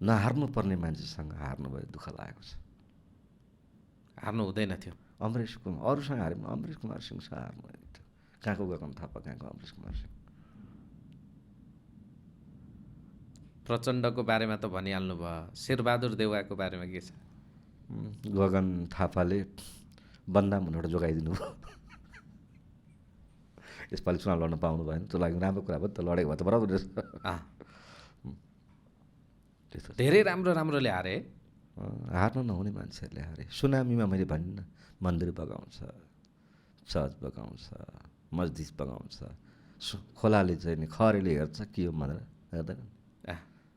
नहार्नुपर्ने मान्छेसँग हार्नुभयो, दुःख लागेको छ। हार्नु हुँदैन थियो। अमरेश कुमार अरूसँग हार्यो भने अमरेश कुमार सिंहसँग हार्नु होइन थियो। कहाँको गगन थापा, कहाँको अमरेश कुमार सिंह। प्रचण्डको बारेमा त भनिहाल्नु भयो, शेरबहादुर देउवाको बारेमा के छ? गगन थापाले बन्दाम भनेर जोगाइदिनु भयो। यसपालि चुनाव लड्न पाउनु भएन, त्यो लागि राम्रो कुरा भयो त, लडेको भए त बराबर रहेछ। धेरै राम्रो राम्रोले हारे। हार्नु नहुने मान्छेहरूले हारे। सुनामीमा मैले भनिनँ, मन्दिर बगाउँछ, चर्च बगाउँछ, मस्जिद बगाउँछ, खोलाले चाहिँ नि खरेले हेर्छ के हो भनेर हेर्दैन।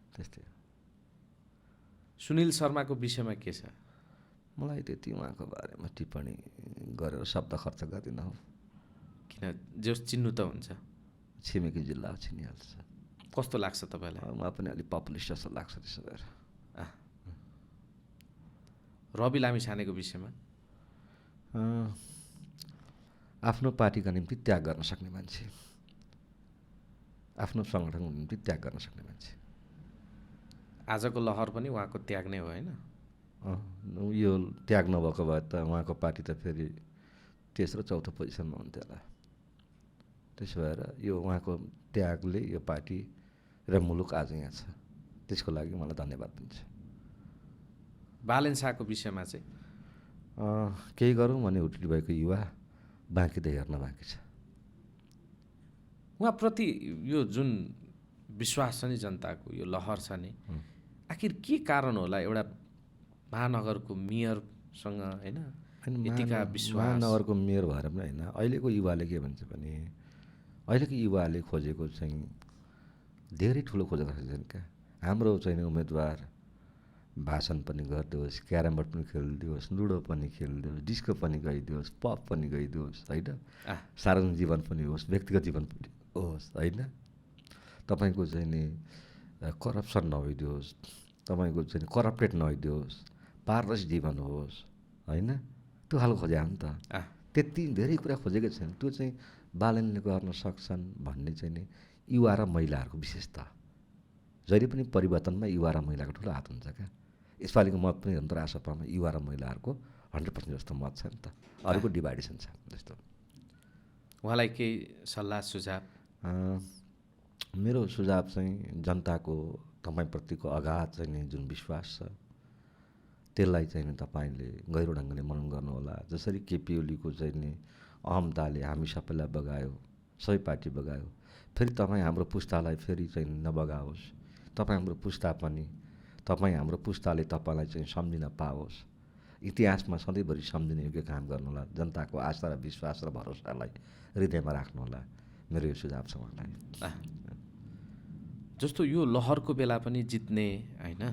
त्यस्तै। सुनिल शर्माको विषयमा के छ? मलाई त्यति उहाँको बारेमा टिप्पणी गरेर शब्द खर्च गर्दिनँ हो। किन, जस चिन्नु त हुन्छ। छिमेकी जिल्ला चिनिहाल्छ। कस्तो लाग्छ तपाईँलाई? उहाँ पनि अलिक पपुलिस्ट जस्तो लाग्छ त्यसो भएर। रवि लामिछानेको विषयमा? आफ्नो पार्टीका निम्ति त्याग गर्न सक्ने मान्छे, आफ्नो सङ्गठनको निम्ति त्याग गर्न सक्ने मान्छे। आजको लहर पनि उहाँको त्याग नै हो होइन? यो त्याग नभएको भए त उहाँको पार्टी त फेरि तेस्रो चौथो पोजिसनमा हुन्थ्यो होला। त्यसो भएर यो उहाँको त्यागले यो पार्टी र मुलुक आज यहाँ छ, त्यसको लागि मलाई धन्यवाद दिन्छ। बालेन शाहको विषयमा चाहिँ केही गरौँ भने हुटुटी भएको युवा बाँकी त हेर्न बाँकी छ। उहाँप्रति यो जुन विश्वास छ नि जनताको, यो लहर छ नि, आखिर के कारण होला? एउटा महानगरको मेयरसँग होइन यतिका विश्वास। महानगरको मेयर भएर पनि होइन, अहिलेको युवाले के भन्छ भने, अहिलेको युवाले खोजेको चाहिँ धेरै ठुलो खोजेको छैन क्या। हाम्रो चाहिँ उम्मेदवार भाषण पनि गरिदियोस्, क्यारम बोर्ड पनि खेलिदियोस्, लुडो पनि खेलिदियोस्, डिस्को पनि गइदियोस्, पब पनि गइदियोस् होइन, सार्वजनिक जीवन पनि होस्, व्यक्तिगत जीवन पनि होस् होइन, तपाईँको चाहिँ नि करप्सन नभइदियोस्, तपाईँको चाहिँ करप्टेड नभइदियोस्, पारदर्शी जीवन होस् होइन, त्यो खालको खोज्या हो नि त। त्यति धेरै कुरा खोजेकै छैन। त्यो चाहिँ बालनले गर्न सक्छन् भन्ने चाहिँ नि युवा र महिलाहरूको विशेषता। जहिले पनि परिवर्तनमा युवा र महिलाको ठुलो हात हुन्छ क्या। यसपालिको मत पनि हेर्नु त रासपामा युवा र महिलाहरूको 100% जस्तो मत छ नि त, अरूको डिभाइडेसन छ जस्तो। उहाँलाई केही सल्लाह सुझाव? मेरो सुझाव चाहिँ जनताको तपाईँप्रतिको अगाध चाहिँ नि जुन विश्वास छ, त्यसलाई चाहिँ नि तपाईँले गहिरो ढङ्गले मनन गर्नुहोला। जसरी केपी ओलीको चाहिँ नि अहमताले हामी सबैलाई बगायो, सबै पार्टी बगायो, फेरि तपाईँ हाम्रो पुस्तालाई फेरि चाहिँ नबगाओस्। तपाईँ हाम्रो पुस्ता पनि, तपाईँ हाम्रो पुस्ताले तपाईँलाई चाहिँ सम्झिन पाओस्। इतिहासमा सधैँभरि सम्झिने योग्य काम गर्नुहोला। जनताको आशा र विश्वास र भरोसालाई हृदयमा राख्नुहोला। मेरो यो सुझाव छ उहाँलाई। जस्तो यो लहरको बेला पनि जित्ने होइन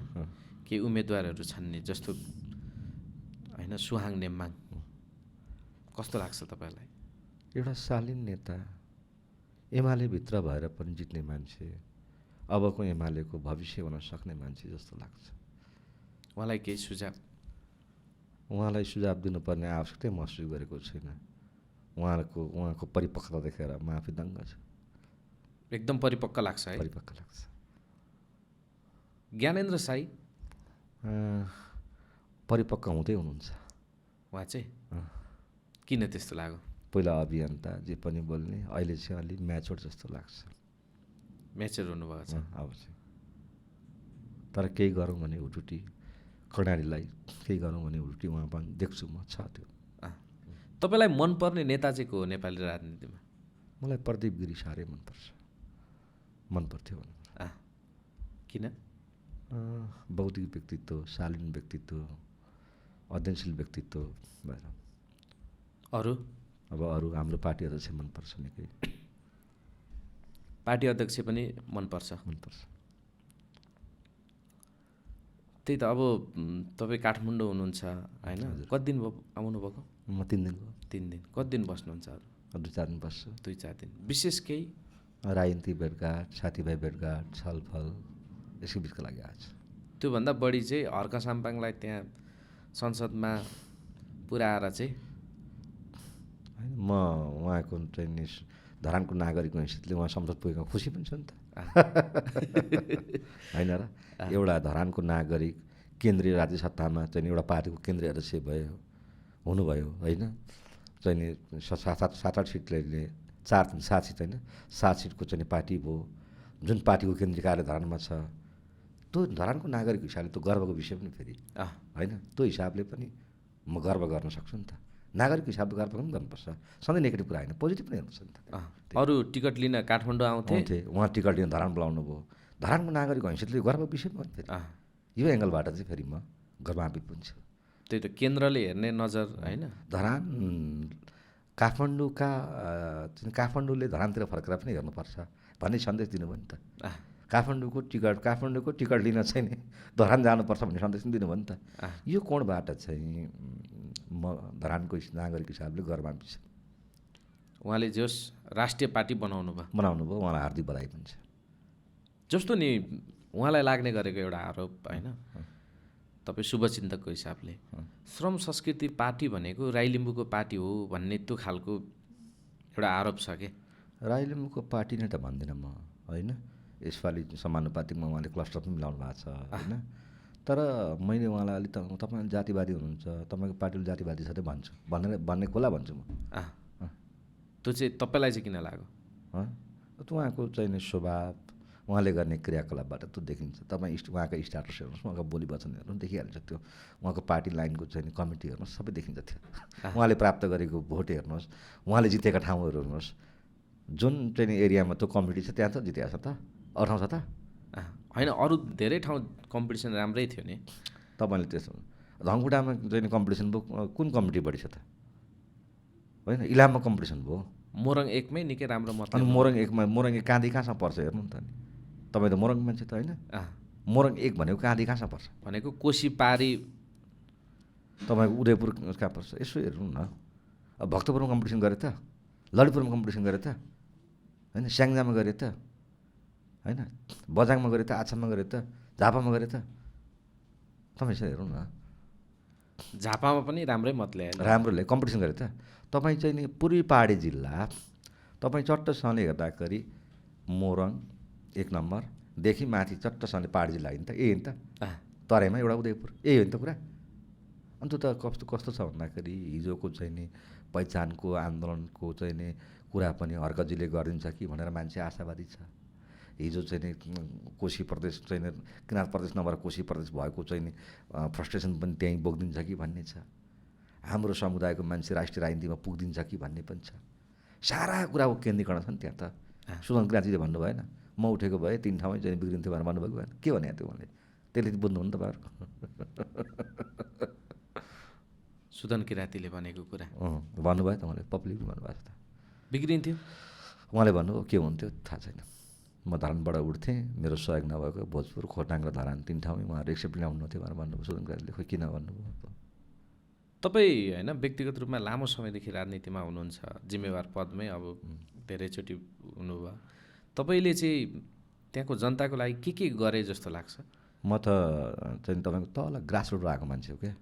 केही उम्मेदवारहरू छन् नि, जस्तो होइन सुहाङ नेम्बाङ, कस्तो लाग्छ तपाईँलाई? एउटा शालीन नेता, एमाले भित्र भएर पनि जित्ने मान्छे, अबको एमालेको भविष्य हुन सक्ने मान्छे जस्तो लाग्छ। उहाँलाई केही सुझाव? उहाँलाई सुझाव दिनुपर्ने आवश्यकता महसुस गरेको छैन। उहाँको परिपक्वता देखेर म आफै दङ्ग छु। एकदम परिपक्व लाग्छ है? परिपक्व लाग्छ। ज्ञानेन्द्र साई परिपक्व हुँदै हुनुहुन्छ उहाँ चाहिँ। किन त्यस्तो लाग्यो? पहिला अभियन्ता जे पनि बोल्ने, अहिले चाहिँ अलिक म्याच्योर जस्तो लाग्छ। म्याच्योर हुनुभएको छ अब चाहिँ। तर केही गरौँ भने हुटुटी, कर्णालीलाई केही गरौँ भने हुटुटी उहाँ पनि देख्छु म, छ त्यो। तपाईँलाई मनपर्ने नेता चाहिँ को हो नेपाली राजनीतिमा? मलाई प्रदीप गिरी साह्रै मनपर्थ्यो भनौँ। किन? बौद्धिक व्यक्तित्व, शालीन व्यक्तित्व, अध्ययनशील व्यक्तित्व भएर। अरू? अब अरू हाम्रो पार्टी अध्यक्ष मनपर्छ निकै। पार्टी अध्यक्ष पनि मनपर्छ? मनपर्छ। त्यही त। अब तपाईँ काठमाडौँ हुनुहुन्छ होइन, कति दिन भयो आउनुभएको? म 3 दिन भयो। 3 दिन। कति दिन बस्नुहुन्छ अरू? 2-4 दिन बस्छु। 2-4 दिन। विशेष केही? राजनीति भेटघाट, साथीभाइ भेटघाट, छलफल, यसको बिचको लागि आज। त्योभन्दा बढी चाहिँ हर्क साम्पाङलाई त्यहाँ संसदमा पुऱ्याएर चाहिँ होइन, म उहाँको चाहिँ नि धरानको नागरिकको हैसियतले उहाँ संसद पुगेको खुसी पनि छु नि त। होइन र? एउटा धरानको नागरिक केन्द्रीय राज्य सत्तामा चाहिँ एउटा पार्टीको केन्द्रीय अध्यक्ष हुनुभयो होइन। चाहिँ नि 7-8 सिटले 7 सिट होइन, 7 सिटको चाहिँ पार्टी भयो, जुन पार्टीको केन्द्रीय कार्य धरानमा छ। त्यो धरानको नागरिकको हिसाबले त्यो गर्वको विषय पनि फेरि होइन। त्यो हिसाबले पनि म गर्व गर्न सक्छु नि त। नागरिकको हिसाबले गर्व पनि गर्नुपर्छ। सधैँ नेगेटिभ कुरा होइन, पोजिटिभ पनि हेर्नुपर्छ नि त। अरू टिकट लिन काठमाडौँ आउँथे, उहाँ टिकट लिन धरान बोलाउनु भयो। धरानको नागरिकको हैसियतले गर्वको विषय पनि फेरि यो एङ्गलबाट चाहिँ फेरि म गर्वान्वित पनि छु। त्यही त, केन्द्रले हेर्ने नजर होइन। धरान काठमाडौँले धरानतिर फर्केर पनि हेर्नुपर्छ भन्ने सन्देश दिनुभयो नि त। काठमाडौँको टिकट लिन चाहिँ नि धरान जानुपर्छ भन्ने सन्देश पनि दिनुभयो नि त। यो कोणबाट चाहिँ म धरानको नागरिक हिसाबले गर्वान्वित छु। उहाँले जस राष्ट्रिय पार्टी बनाउनु भयो, उहाँलाई हार्दिक बधाई पनि छ। जस्तो नि उहाँलाई लाग्ने गरेको एउटा आरोप होइन, तपाईँ शुभचिन्तकको हिसाबले श्रम संस्कृति पार्टी भनेको राई लिम्बूको पार्टी हो भन्ने त्यो खालको एउटा आरोप छ के? राई लिम्बूको पार्टी नै त भन्दिनँ म होइन। यसपालि समानुपातिकमा उहाँले क्लस्टर पनि मिलाउनु भएको छ होइन। तर मैले उहाँलाई अलिक तपाईँ जातिवादी हुनुहुन्छ, तपाईँको पार्टीले जातिवादी छ त भन्ने खोला भन्छु म। त्यो चाहिँ तपाईँलाई चाहिँ किन लाग्यो? त्यो उहाँको चाहिँ नि स्वभाव, उहाँले गर्ने क्रियाकलापबाट त्यो देखिन्छ। तपाईँ उहाँको स्ट्याटस हेर्नुहोस्, उहाँको बोली वचन हेर्नुहोस्, देखिहाल्छ त्यो। उहाँको पार्टी लाइनको चाहिँ कमिटी हेर्नुहोस्, सबै देखिन्छ त्यो। उहाँले प्राप्त गरेको भोट हेर्नुहोस्, उहाँले जितेका ठाउँहरू हेर्नुहोस्, जुन चाहिँ एरियामा त्यो कमिटी छ त्यहाँ त जितेको छ त, अरू ठाउँ छ त होइन। अरू धेरै ठाउँ कम्पिटिसन राम्रै थियो नि। तपाईँले त्यसो धनकुटामा चाहिँ कम्पिटिसन भयो, कुन कमिटी बढी छ त होइन। इलाममा कम्पिटिसन भयो, मोरङ 1मै निकै राम्रो मत। अनि मोरङ 1 कहाँदेखि कहाँसम्म पर्छ हेर्नु नि त। नि तपाईँ त मोरङ मान्छे त होइन। मोरङ 1 भनेको कहाँदेखि कहाँसम्म पर्छ? भनेको कोशी पारी तपाईँको उदयपुर कहाँ पर्छ यसो हेर्नु न। अब भक्तपुरमा कम्पिटिसन गरे त, ललितपुरमा कम्पिटिसन गरे त होइन, स्याङ्जामा गरे त होइन, बजाङमा गरे त, आछाममा गरे त, झापामा गरे त। तपाईँ यसो हेर्नु न। झापामा पनि राम्रै मत ल्यायो, राम्रोले कम्पिटिसन गरे त। तपाईँ चाहिँ नि पूर्वी पहाडी जिल्ला तपाईँ चट्टसँगले हेर्दाखेरि मोरङ 1 नम्बरदेखि माथि चट्टसँगले पहाडी जिल्ला होइन त, यही हो नि त। तराईमा एउटा उदयपुर, यही हो नि त कुरा। अन्त त कस्तो छ भन्दाखेरि हिजोको चाहिँ नि पहिचानको आन्दोलनको चाहिँ नि कुरा पनि हर्कजीले गरिदिन्छ कि भनेर मान्छे आशावादी छ। हिजो चाहिँ नि कोशी प्रदेश चाहिँ नि किनार प्रदेश नभएर कोशी प्रदेश भएको चाहिँ नि फ्रस्ट्रेसन पनि त्यहीँ बोकिदिन्छ कि भन्ने छ। हाम्रो समुदायको मान्छे राष्ट्रिय राजनीतिमा पुगिदिन्छ कि भन्ने पनि छ। सारा कुराको केन्द्रीकरण छ नि त्यहाँ त। सुदन क्रान्तिले भन्नु भएन, म उठेको भए 3 ठाउँमै चाहिँ बिग्रिन्थ्यो भनेर भन्नुभएको भएन? के भने त्यो उहाँले? त्यसले बुझ्नु हो नि तपाईँहरूको। सुदन किराँतीले भनेको कुरा भन्नुभयो त उहाँले, पब्लिकली भन्नुभएको छ त। बिग्रिन्थ्यो उहाँले भन्नुभयो, के हुन्थ्यो थाहा छैन। म धरानबाट उठ्थेँ, मेरो सहयोग नभएको भोजपुर, खोटाङ र धरान 3 ठाउँमै उहाँहरू एक्सेप्ट ल्याउनुहुन्थ्यो भनेर भन्नुभयो सुदन किराँतीले। खोइ किन भन्नुभयो? तपाईँ होइन व्यक्तिगत रूपमा लामो समयदेखि राजनीतिमा हुनुहुन्छ, जिम्मेवार पदमै अब धेरैचोटि हुनुभयो। तपाईँले चाहिँ त्यहाँको जनताको लागि के गरे जस्तो लाग्छ? म त चाहिँ तपाईँको तल ग्रासरुटबाट आएको मान्छे हो क्या।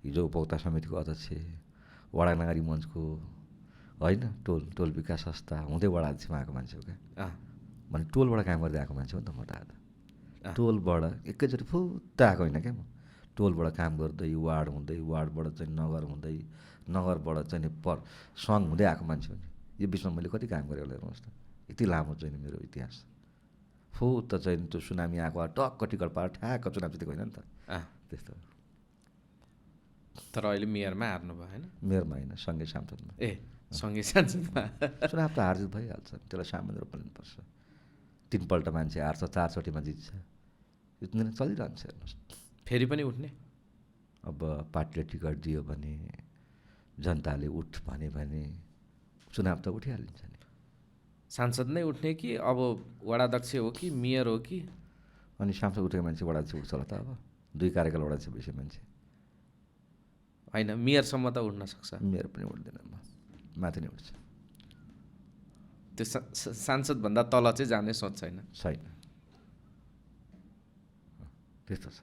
हिजो उपभोक्ता समितिको अध्यक्ष, वडा नागरिक मञ्चको होइन, टोल विकास संस्था हुँदै वडा अध्यक्षमा आएको मान्छे हो क्या। भने टोलबाट काम गर्दै आएको मान्छे हो नि त म त। टोलबाट एकैचोटि फुत्त आएको होइन क्या म। टोलबाट काम गर्दै वार्ड हुँदै, वार्डबाट चाहिँ नगर हुँदै, नगरबाट चाहिँ सङ्घ हुँदै आएको मान्छे हो नि। यो बिचमा मैले कति काम गरेँ होला हेर्नुहोस् त। यति लामो चाहिँ मेरो इतिहास। फुत्त चाहिँ त्यो सुनामी आएको टक्क टिकट पाएर ठ्याक्क चुनाव जितेको होइन नि त। त्यस्तो। तर अहिले मेयरमा हार्नु भयो होइन? मेयरमा होइन, सँगै सांसदमा। सँगै सांसदमा चुनाव त हारजित भइहाल्छ, त्यसलाई सामान्य रूपमा लिनुपर्छ। 3 पल्ट मान्छे हार्छ, 4 चोटिमा जित्छ, यो दिन चलिरहन्छ हेर्नुहोस्। फेरि पनि उठ्ने? अब पार्टीले टिकट दियो भने, जनताले उठ भने चुनाव त उठिहालिन्छ नि। सांसद नै उठ्ने कि अब वडाध्यक्ष हो कि मेयर हो कि? अनि सांसद उठेको मान्छे वडाध्यक्ष उठ्छ होला त। अब 2 कार्यकाल वडाध्यक्ष भएपछि मान्छे होइन, मेयरसम्म त उठ्न सक्छ। मेयर पनि उठ्दैन, माथि नै उठ्छ। त्यो सांसदभन्दा तल चाहिँ जाने सोच छैन? छैन, त्यस्तो छ।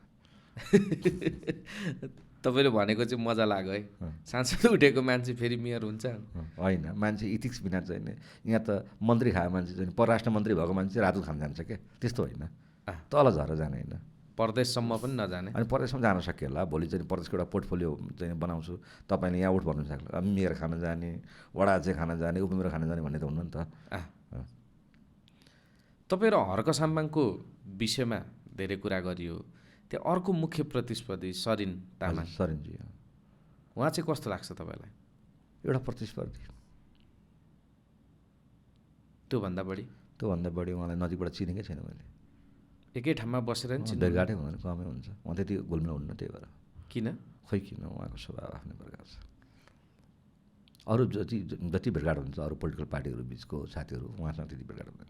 तपाईँले भनेको चाहिँ मजा लाग्यो है। सांसद उठेको मान्छे फेरि मेयर हुन्छ? होइन, मान्छे इथिक्स बिना चाहिँ नि, यहाँ त मन्त्री खाएको मान्छे चाहिँ परराष्ट्र मन्त्री भएको मान्छे राजदूत खान जान्छ क्या, त्यस्तो होइन। तल झरेर जाने होइन, प्रदेशसम्म पनि नजाने। अनि प्रदेशसम्म जान सकिएला। भोलि चाहिँ प्रदेशको एउटा पोर्टफोलियो चाहिँ बनाउँछु, तपाईँले यहाँ उठ भन्नु सक्छ, अब मेयर खान जाने, वडा चाहिँ खान जाने, उपमेयर खान जाने भन्ने त हुनु नि त। तपाईँ र हर्क साम्बाङको विषयमा धेरै कुरा गरियो। त्यो अर्को मुख्य प्रतिस्पर्धी सरिन तामाङ, सरिनजी, उहाँ चाहिँ कस्तो लाग्छ तपाईँलाई? एउटा प्रतिस्पर्धी, त्योभन्दा बढी उहाँलाई नजिकबाट चिनेकै छैन मैले। एकै ठाउँमा बसेर नि चिन्नु? भेटघाटै हुँदैन, कमै हुन्छ। उहाँ त्यति घुलमिल हुन्न, त्यही भएर। किन? खोइ किन, उहाँको स्वभाव आफ्नै प्रकार छ। अरू जति भेटघाट हुन्छ अरू पोलिटिकल पार्टीहरू बिचको साथीहरू, उहाँसँग त्यति भेटघाट हुँदैन।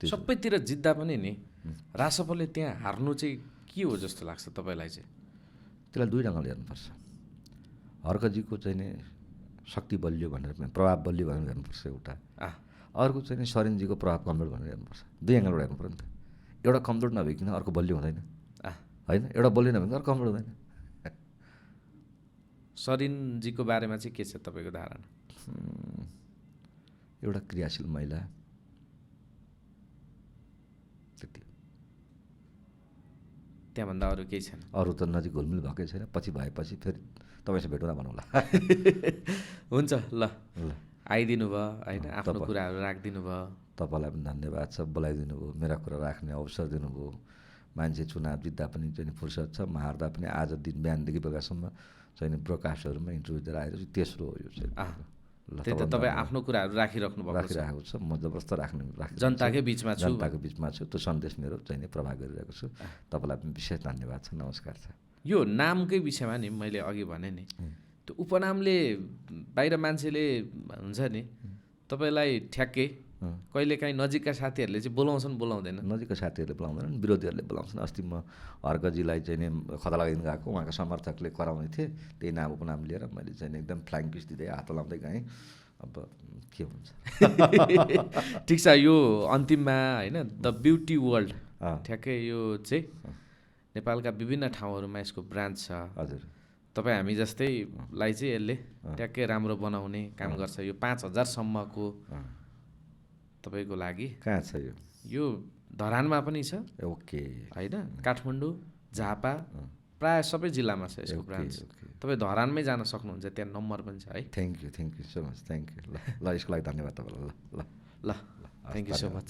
सबैतिर जित्दा पनि नि रासपले त्यहाँ हार्नु चाहिँ के हो जस्तो लाग्छ तपाईँलाई चाहिँ? त्यसलाई 2 ढङ्गले हेर्नुपर्छ। हर्कजीको चाहिँ नि शक्ति बलियो भनेर, प्रभाव बलियो भनेर हेर्नुपर्छ एउटा। अर्को चाहिँ नि सरिनजीको प्रभाव कमजोर भनेर हेर्नुपर्छ। 2 एङ्गलबाट हेर्नु पऱ्यो नि त। एउटा कमजोर नभइकन अर्को बलियो हुँदैन, होइन? एउटा बलियो नभइकन अर्को कमजोर हुँदैन। सरिनजीको बारेमा चाहिँ के छ तपाईँको धारणा? एउटा क्रियाशील महिला, त्यति। त्यहाँभन्दा अरू केही छैन? अरू त नजिक घुलमिल भएकै छैन। पछि भएपछि फेरि तपाईँसँग भेटौँला भनौँला। हुन्छ, ल आइदिनु भयो होइन, आफ्नो कुराहरू राखिदिनु भयो। तपाईँलाई पनि धन्यवाद छ, बोलाइदिनु भयो, मेरा कुरा राख्ने अवसर दिनुभयो। मान्छे चुनाव जित्दा पनि चाहिँ फुर्सद छ, हार्दा पनि आज दिन बिहानदेखि बेलुकासम्म चाहिँ ब्रोडकास्टहरूमा इन्टरभ्यू दिएर आएर चाहिँ तेस्रो हो यो चाहिँ। त्यही त तपाईँ आफ्नो कुराहरू राखिराख्नु राखिरहेको छ, म जबरजस्त जनताकै बिचमा छु, त्यो सन्देश मेरो चाहिँ प्रभाव गरिरहेको छु। तपाईँलाई पनि विशेष धन्यवाद छ, नमस्कार छ। यो नामकै विषयमा नि मैले अघि भने नि, त्यो उपनामले बाहिर मान्छेले हुन्छ नि तपाईँलाई ठ्याक्कै कहिलेकाहीँ नजिकका साथीहरूले चाहिँ बोलाउँदैन? नजिकका साथीहरूले बोलाउँदैनन्, विरोधीहरूले बोलाउँछन्। अस्ति म हर्कजीलाई चाहिँ नि खतरा लगाइदिनु गएको, उहाँका समर्थकले कराउने थिए, त्यही नाम उपनाम लिएर मैले चाहिँ एकदम फ्लाइङ किस दिँदै हात लाउँदै गएँ। अब के हुन्छ। ठिक छ, यो अन्तिममा होइन द ब्युटी वर्ल्ड ठ्याक्कै यो चाहिँ नेपालका विभिन्न ठाउँहरूमा यसको ब्रान्च छ। हजुर, तपाईँ हामी जस्तैलाई चाहिँ यसले ट्याक्कै राम्रो बनाउने काम गर्छ। यो 5000सम्मको तपाईँको लागि कहाँ छ यो धरानमा पनि छ, ओके होइन? काठमाडौँ, झापा, प्राय सबै जिल्लामा छ यसको ब्रान्च। तपाईँ धरानमै जान सक्नुहुन्छ, त्यहाँ नम्बर पनि छ है। Thank you so much, thank you. ल यसको लागि धन्यवाद तपाईँलाई। ल थ्याङ्क यू सो मच।